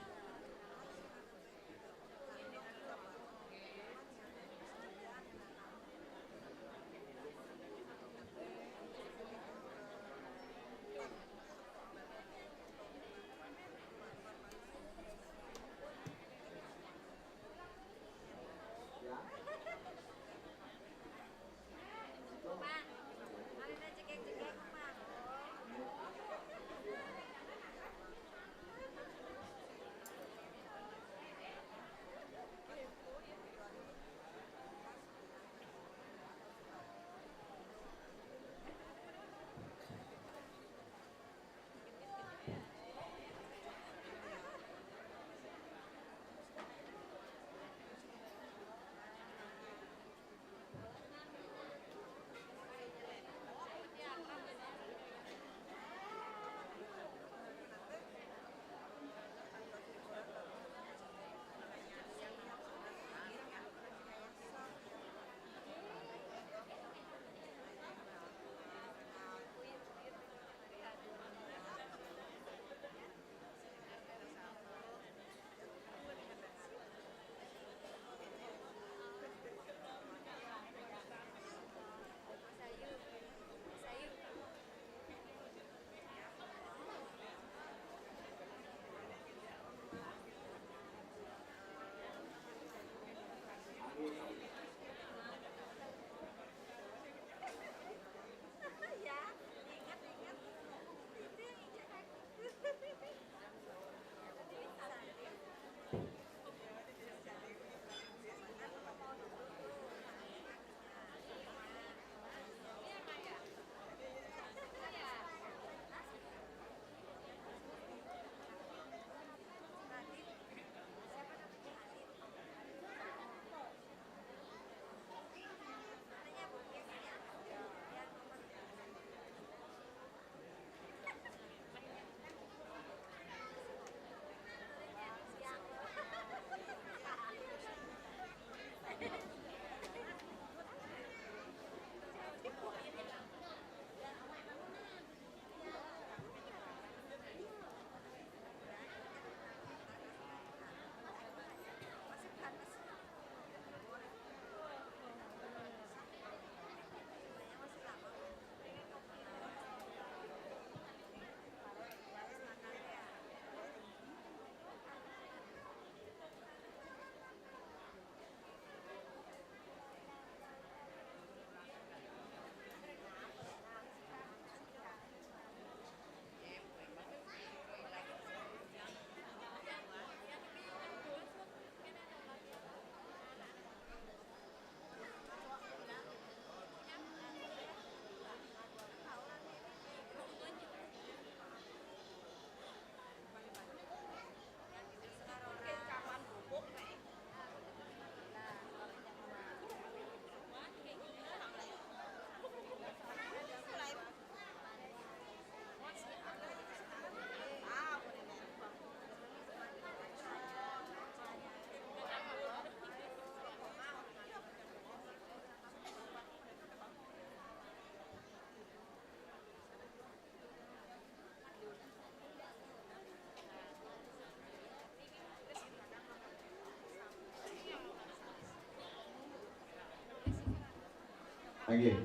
Nggih.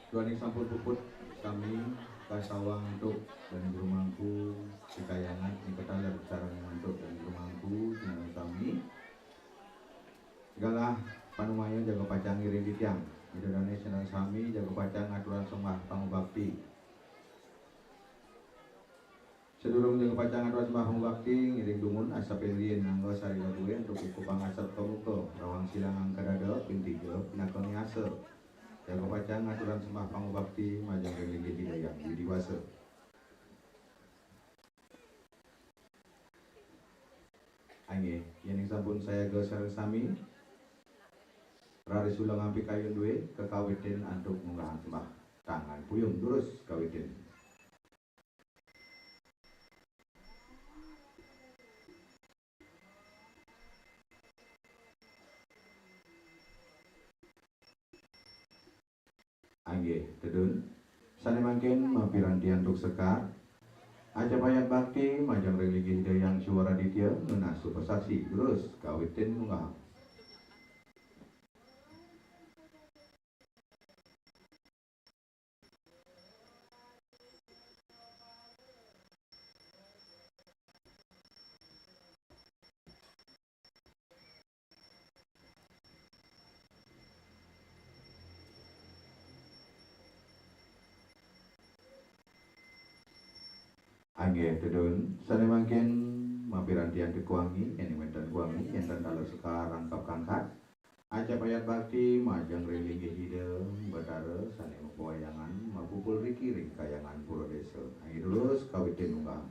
Duaning sampun puput sami kasawang antuk dan jero mangku, dikayangan nika taler sareng antuk dan jero mangku sinareng sami. Galah panumaya jaga pacang ngiring titiang. Ida dane sinareng sami jaga pacang ngaturang sembah pangubakti. Sadurung jaga pacang ngaturang sembah pangubakti, ngiring dumun asapi riin angga sarira duwe antuk buku pangasep pamuka, rawang silang angka dada, ping tiga, pinaka niasa. Jaga pacang ngaturang sembah pangubakti, majeng ring linggih Ida Hyang Widi Wasa. Nggih, yening sampun sayaga sareng sami, Raris ula ngampi kayun dué, kakawitin antuk ngunggahang sembah. Tangan puyung durus kawitin. Inggih, tedun. Sané mangkin mapiranti antuk sekar. Ajap ayat bakti majeng ring linggih Ida Hyang Suwaraditya nunas supasaksi, durus kawitin ngunggahang. Inggih, tedun, sané mangkin mapiranti antuk kuangi, yén wénten kuangi, yén tan taler sekar rangkap kangkat. Ajap ayat bakti majeng ring linggih Ida Batara sané mapawayangan, mapupul riki ring kahyangan pura désa. Inggih, durus kawitin ngunggahang.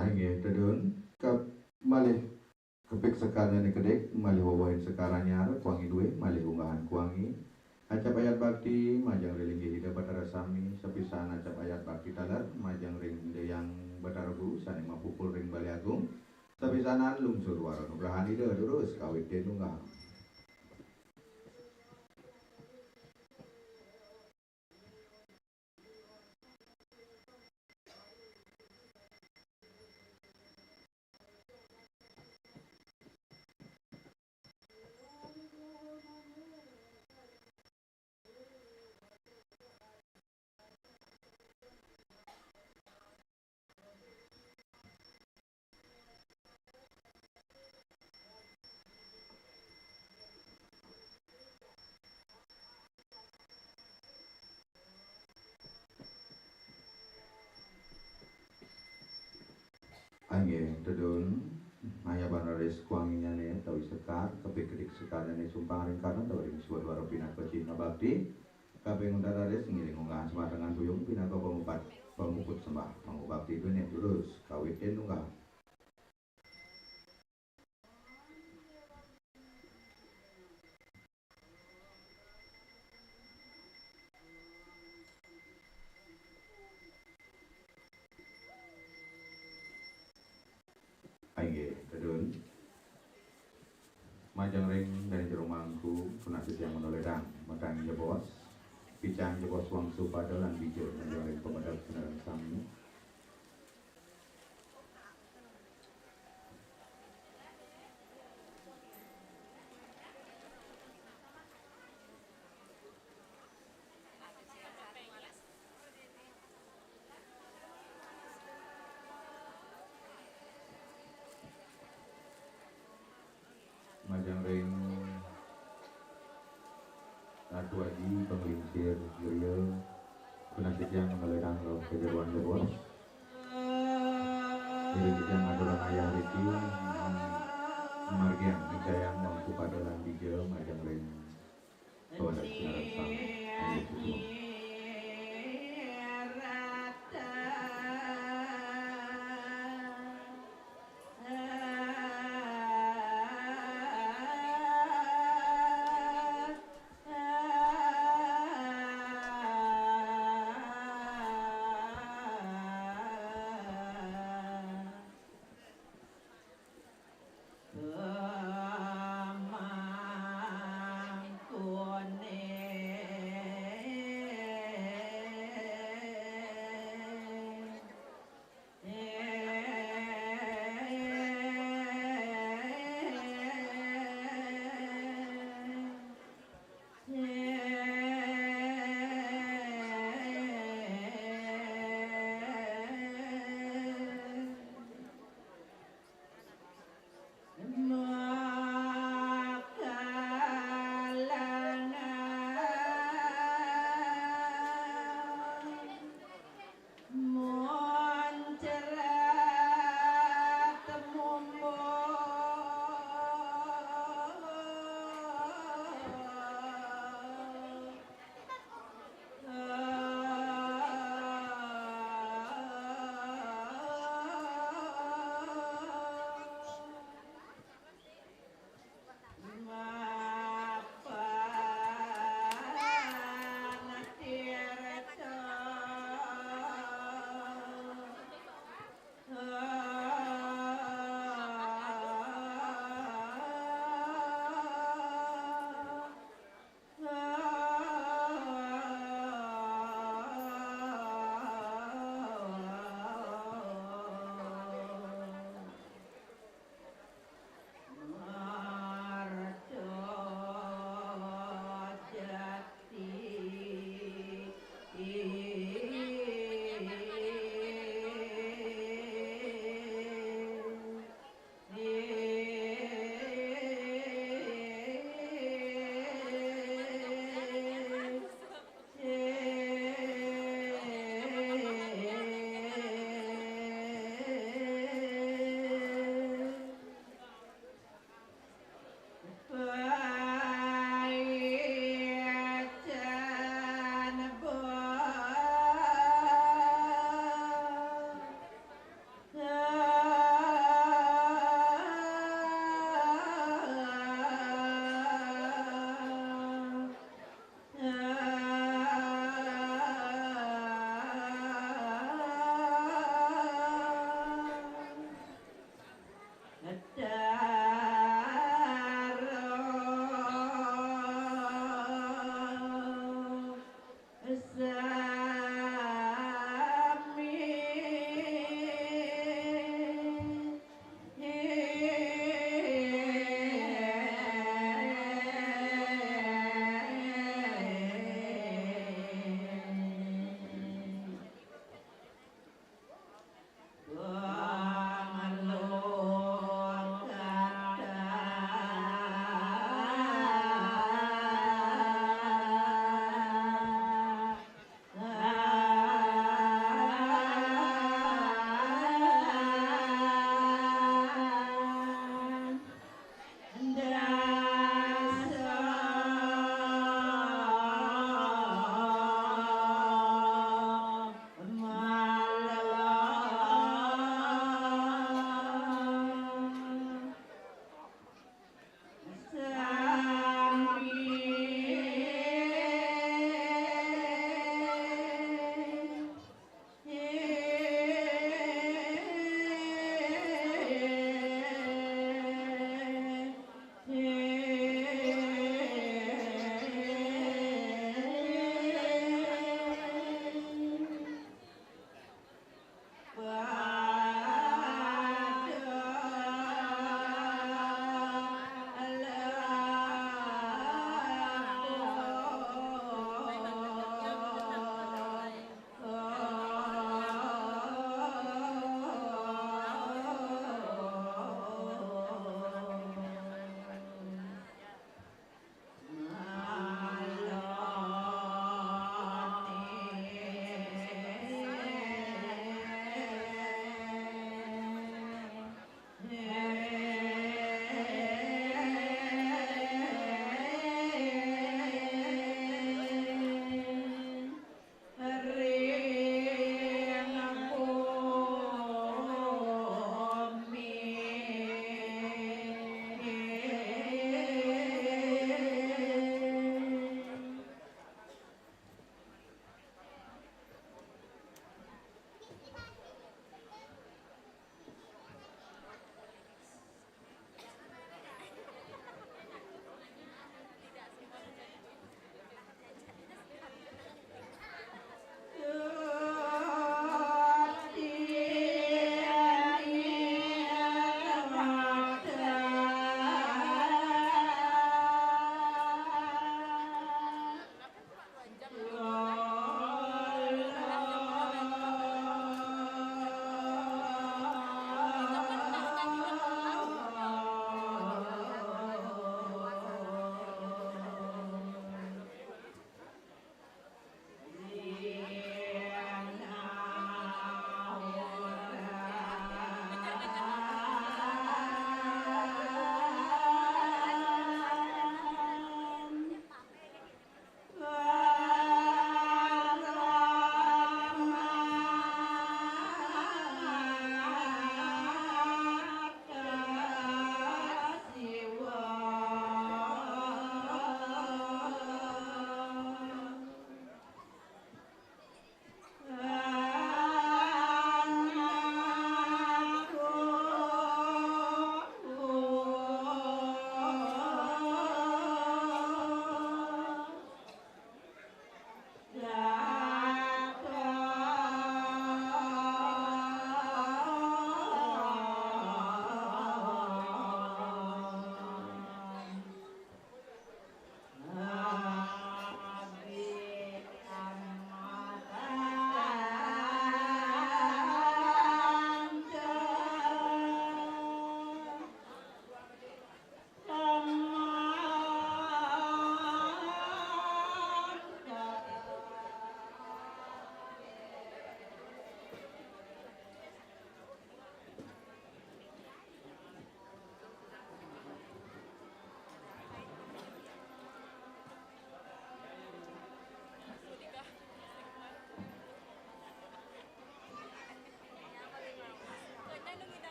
Inggih, tedun, kep-, malih kepik sekarnyané kedik, malih wewehin sekar anyar, kuangi dué, malih unggahan kuangi. Ajap ayat bakti, majeng ring linggih Ida Batara Sami, sapisan ajap ayat bakti taler, majeng ring Ida Hyang Batara Guru, sané mapupul ring Balé Agung, sapisanan lungsur wara nugrahan Ida, durus kawitin ngunggahang. Inggih, tedun, ayaban raris kuanginyané utawi sekar, kepik kedik sekarnyané sumpang ring katon utawi ring swadwara pinaka cihna bakti. Kaping untat raris ngiring unggahan sembah tangan puyung pinaka pamupat, pamuput sembah, pangubakti duéné durus, kawitin ngunggah. Inggih, tedun. Majeng ring Dané Jero Mangku, punapi tiang manolédang, matang jebos. Picang jebos wangsu pada lan bija, majeng ring pamedek sinareng sami. Majeng ring Ratu Aji, panglingsir griya, punapi tiang manolédang rauh kajeroan jebos. Ngiring titiang ngaturang ayah riki, margiang micayang wangsu pada lan bija majeng ring pamedek sinareng sami. Inggih, suksma.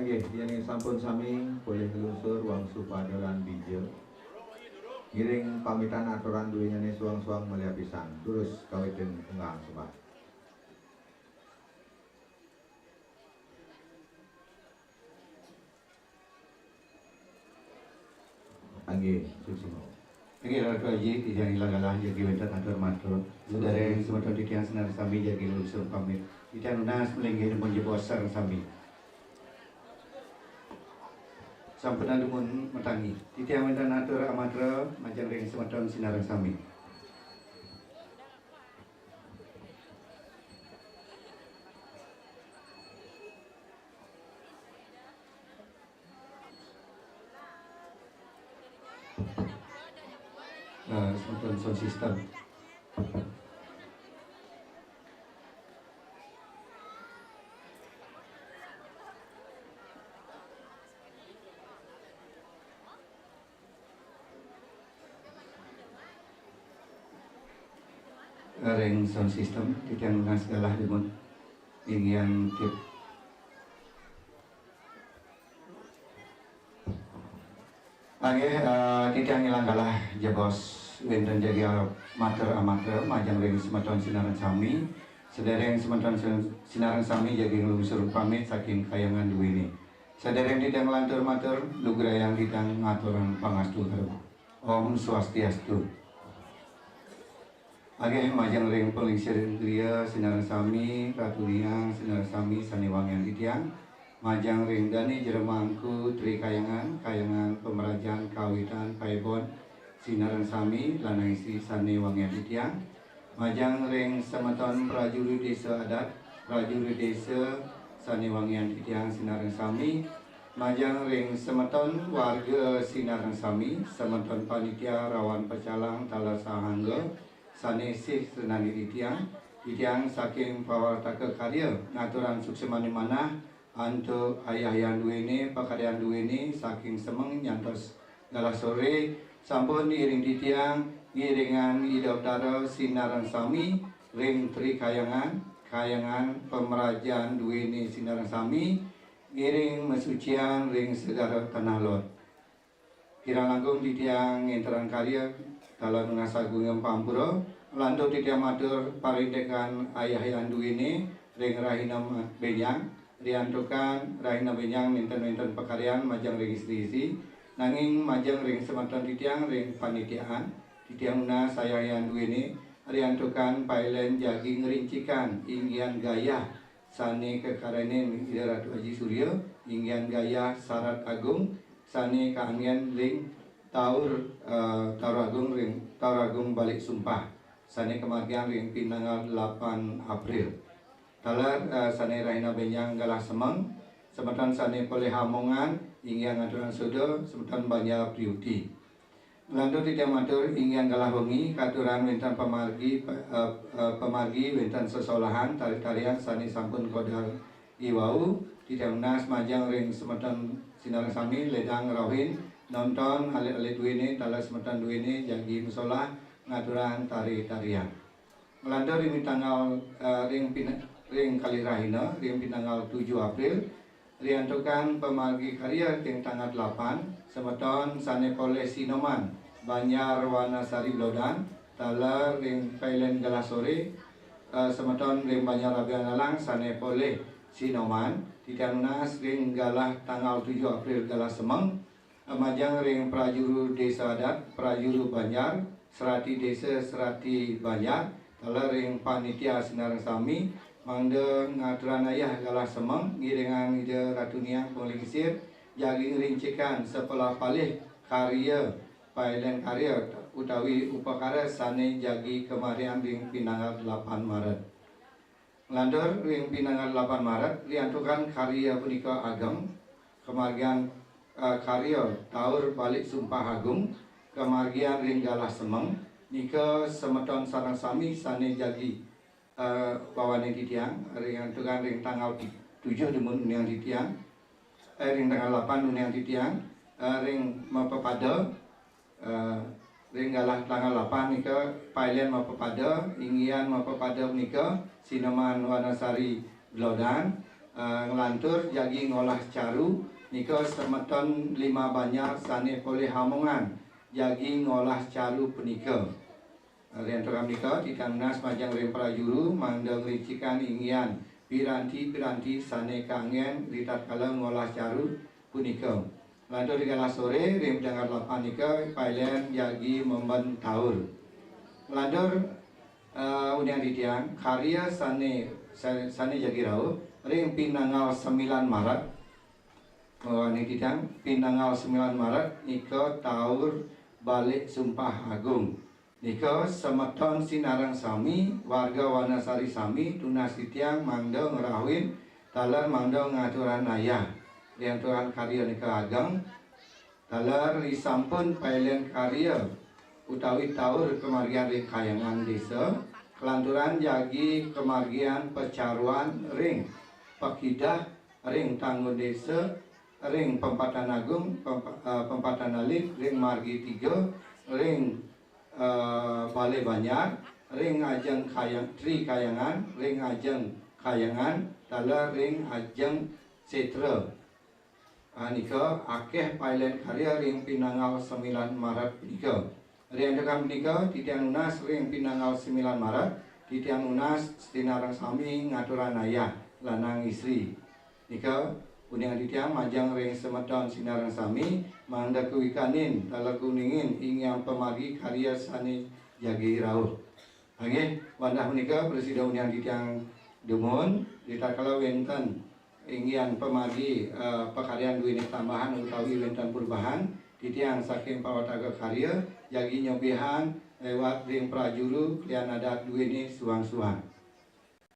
Nggih, yén sampun sami polih nglungsur wangsu padaran dija. Ngiring pamitan aturan duényané suang-suang malih apisan. Durus kawitin unggahang sembah. Inggih, suksma. Inggih, Ratu Aji, titiang ilang galah jagi wénten atur matur. Sedéréng semeton titiang sinareng sami jagi nglungsur pamit. Titiang nunas malinggih nuju jebos sareng sami. Sampun dumun matangi. Titiang wénten atur amatra majeng ring semeton sinareng sami. Eh, semeton sound system. Ring sound system, titiang nunas galah dumun. Inggihan tip. Inggih, eh, titiang ilang galah jebos wénten jagi matur amatra majeng ring semeton sinareng sami. Sedéréng semeton sin-, sinareng sami jagi nglungsur pamit saking kahyangan duéné. Sadéréng titiang nglantur matur, lugrayang titiang ngaturang pangastu karup. Om Swastiastu. Inggih majeng ring panglingsir griya sinareng sami, Ratu Niang sinareng sami sané wangiang titiang. Majeng ring dané jero mangku Tri Kahyangan, Kahyangan Pamrajan Kawitan Paibon sinareng sami, lanang istri sané wangiang titiang. Majeng ring semeton prajuru désa adat, prajuru désa sané wangiang titiang sinareng sami, majeng ring semeton warga sinareng sami, semeton panitia rawan pecalang taler sahangga sané sih senani titiang, titiang saking pawartaka karya ngaturang suksmaning manah antuk ayah-ayah duéné, pakaryan duéné, saking semeng nyantos galah soré, sampun iring titiang, ngiringang Ida Betara sinareng sami, ring Tri Kahyangan, Kahyangan Pamrajan duéné sinareng sami, ngiring masucian ring segara Tanah Lot. Kirang langkung titiang ngénterang karya, taler nunas agunging pangapura, lantur titiang matur parindikan ayah-ayah duéné, ring rahina bénjang, riantukan rahina bénjang nénten wénten pakaryan majeng ring istri-istri, nanging majeng ring semeton titiang ring panitiaan, titiang nunas ayah-ayah duéné, riantukan pailén jagi ngrincikan inggihan gayah sané kakaryanin Ida Ratu Aji Surya, inggihan gayah sarat agung sané kaanggén ring taur, eh, taur agung ring, taur agung balik sumpah, sané kamargiang ring pinanggal delapan April. Taler, eh, sané rahina bénjang galah semeng, semeton sané polih amongan, inggih ngaturang suda, semeton Banjar Priuti. Nglantur titiang matur, inggih galah wengi, katurang wénten pamargi, pa-, eh, eh, pamargi wénten sesolahan, tari-tarian sané sampun kaudar iwau, titiang nunas majeng ring semeton sinareng sami, ledang rauhin, nonton alit-alit duéné, taler semeton duéné, jagi masolah, ngaturang tari-tarian. Nglantur ring pinanggal, eh, ring pin-, ring kalih rahina, ring pinanggal tujuh April, riantukan pamargi karya ring tanggal delapan, semeton sané polih sinoman, Banjar Wanasari Blodan, taler ring pailén galah soré, eh, semeton ring Banjar Abian Alang sané polih sinoman, titiang nunas ring galah tanggal tujuh April galah semeng, majeng ring prajuru désa adat, prajuru banjar, serati désa, serati banjar, taler ring panitia sinareng sami, mangda ngaturang ayah galah semeng, ngiringang Ida Ratu Niang panglingsir, jagi ngrincikan sapalih-palih karya, pailén karya utawi upakara sané jagi kamargiang ring pinanggal delapan Maret. Nglantur ring pinanggal delapan Maret, riantukan karya punika ageng, kamargiang, eh, karya taur balik sumpah agung, kamargiang ring galah semeng, nika semeton sareng sami sané jagi, eh, wawanin titiang, riantukan ring tanggal ti-, tujuh dumun uniang titiang, eh, ring tanggal delapan uniang titiang, eh, ring mapapada, Eh, ring galah tanggal delapan nika, pailén mapapada, inggihan mapapada punika, sinoman Wanasari Blodan, Eh, nglantur jagi ngolah caru, nika semeton Lima Banjar sane polih amongan jagi ngolah caru punika. Eh, ring antuk menika, titiang nunas majeng ring prajuru mangda ngricikang inggihan piranti-piranti sane kanggen ritatkala ngolah caru punika. Nglantur ring galah sore, ring pidengkar delapan nika, pailen jagi memben taur. Nglantur, eh, uning titiang, karya sane, sa-, sane jagi rauh, ring pinanggal sembilan Maret. Uning titiang, pinanggal sembilan Maret nika taur balik Sumpah Agung. Nika semeton sinareng sami, warga Wanasari sami, tunas titiang mangda ngrauhin, taler mangda ngaturang ayah. Ring antuk karya nika ageng, taler risampun pailen karya utawi taur kamargiang ring kahyangan desa, kalanturang jagi kamargiang pacaruan ring pakidah ring tanggun desa, ring pempatan agung, pempa-, eh, pempatan alit, ring margi tiga, ring, eh, Balai Banjar, ring ajeng kayang-, Tri Kayangan, ring ajeng Kayangan, taler ring ajeng Setra. Ah, nika akeh pailen karya ring pinanggal sembilan Maret punika. Ring antuk punika, titiang nunas ring pinanggal sembilan Maret, titiang nunas sinareng sami ngaturang ayah, lanang istri. Nika, uning titiang majeng ring semeton sinareng sami, mangda kawikanin, taler kauningin, inggihan pamargi karya sane jagi rauh. Inggih, wantah punika prasida uning titiang dumun, ritatkala wenten inggihan pamargi, eh, pakaryan duene tambahan utawi wenten perubahan, titiang saking Pawataga Karya jagi nyobiahang liwat ring prajuru kalian adat duene suang-suang.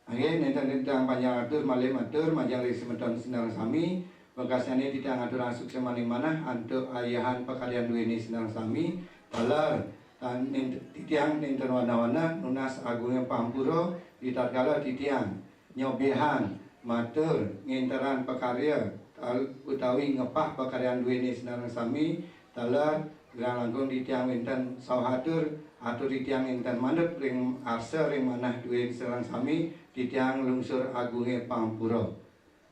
Inggih, nenten titiang panjang atur malih matur majeng ring semeton sinareng sami, wekasnyane titiang aturang suksmaning manah antuk ayahan pakaryan duene sinareng sami, taler tan-, nen-, titiang nenten wanah-wanah nunas agunging pangapura ritatkala titiang nyobiahang matur ngenterang pakarya tal-, utawi ngepah pakaryan duene sinareng sami, taler kirang langkung titiang wenten sawahatur, atur titiang nenten manut ring arsa ring manah duene sinareng sami, titiang lungsur agunging pangapura.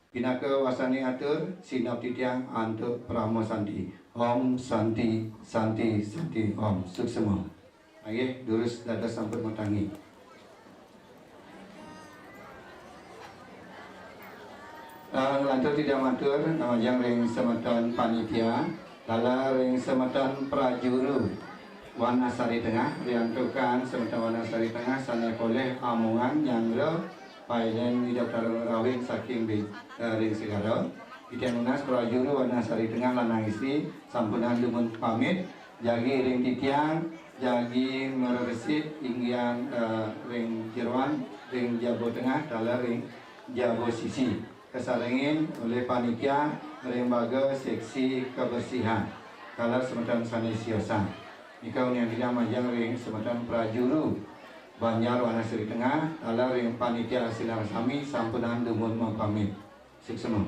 Pinaka wasane atur, sineb titiang antuk Parama Santi. Om Santi, Santi, Santi, Om. Suksma. Inggih, durus dados sampun matangi. Eh, nglantur titiang matur, majeng ring semeton panitia, taler ring semeton prajuru Wanasari Tengah, riantukan semeton Wanasari Tengah sane polih amongan nyanggra pailen Ida Prarauhin saking Be-, eh, ring Segara. Titiang nunas prajuru Wanasari Tengah lanang istri, sampunang dumun pamit, jagi ring titiang, jagi mareresik inggihan, eh, ring jeroan, ring jaba tengah, taler ring jaba sisi. Kasarengin olih panitia ring baga seksi kebersihan, taler semeton sane siosan. Nika uning titiang majeng ring semeton prajuru Banjar Wanasari Tengah, taler ring panitia sinareng sami sampunang dumun mapamit. Suksma.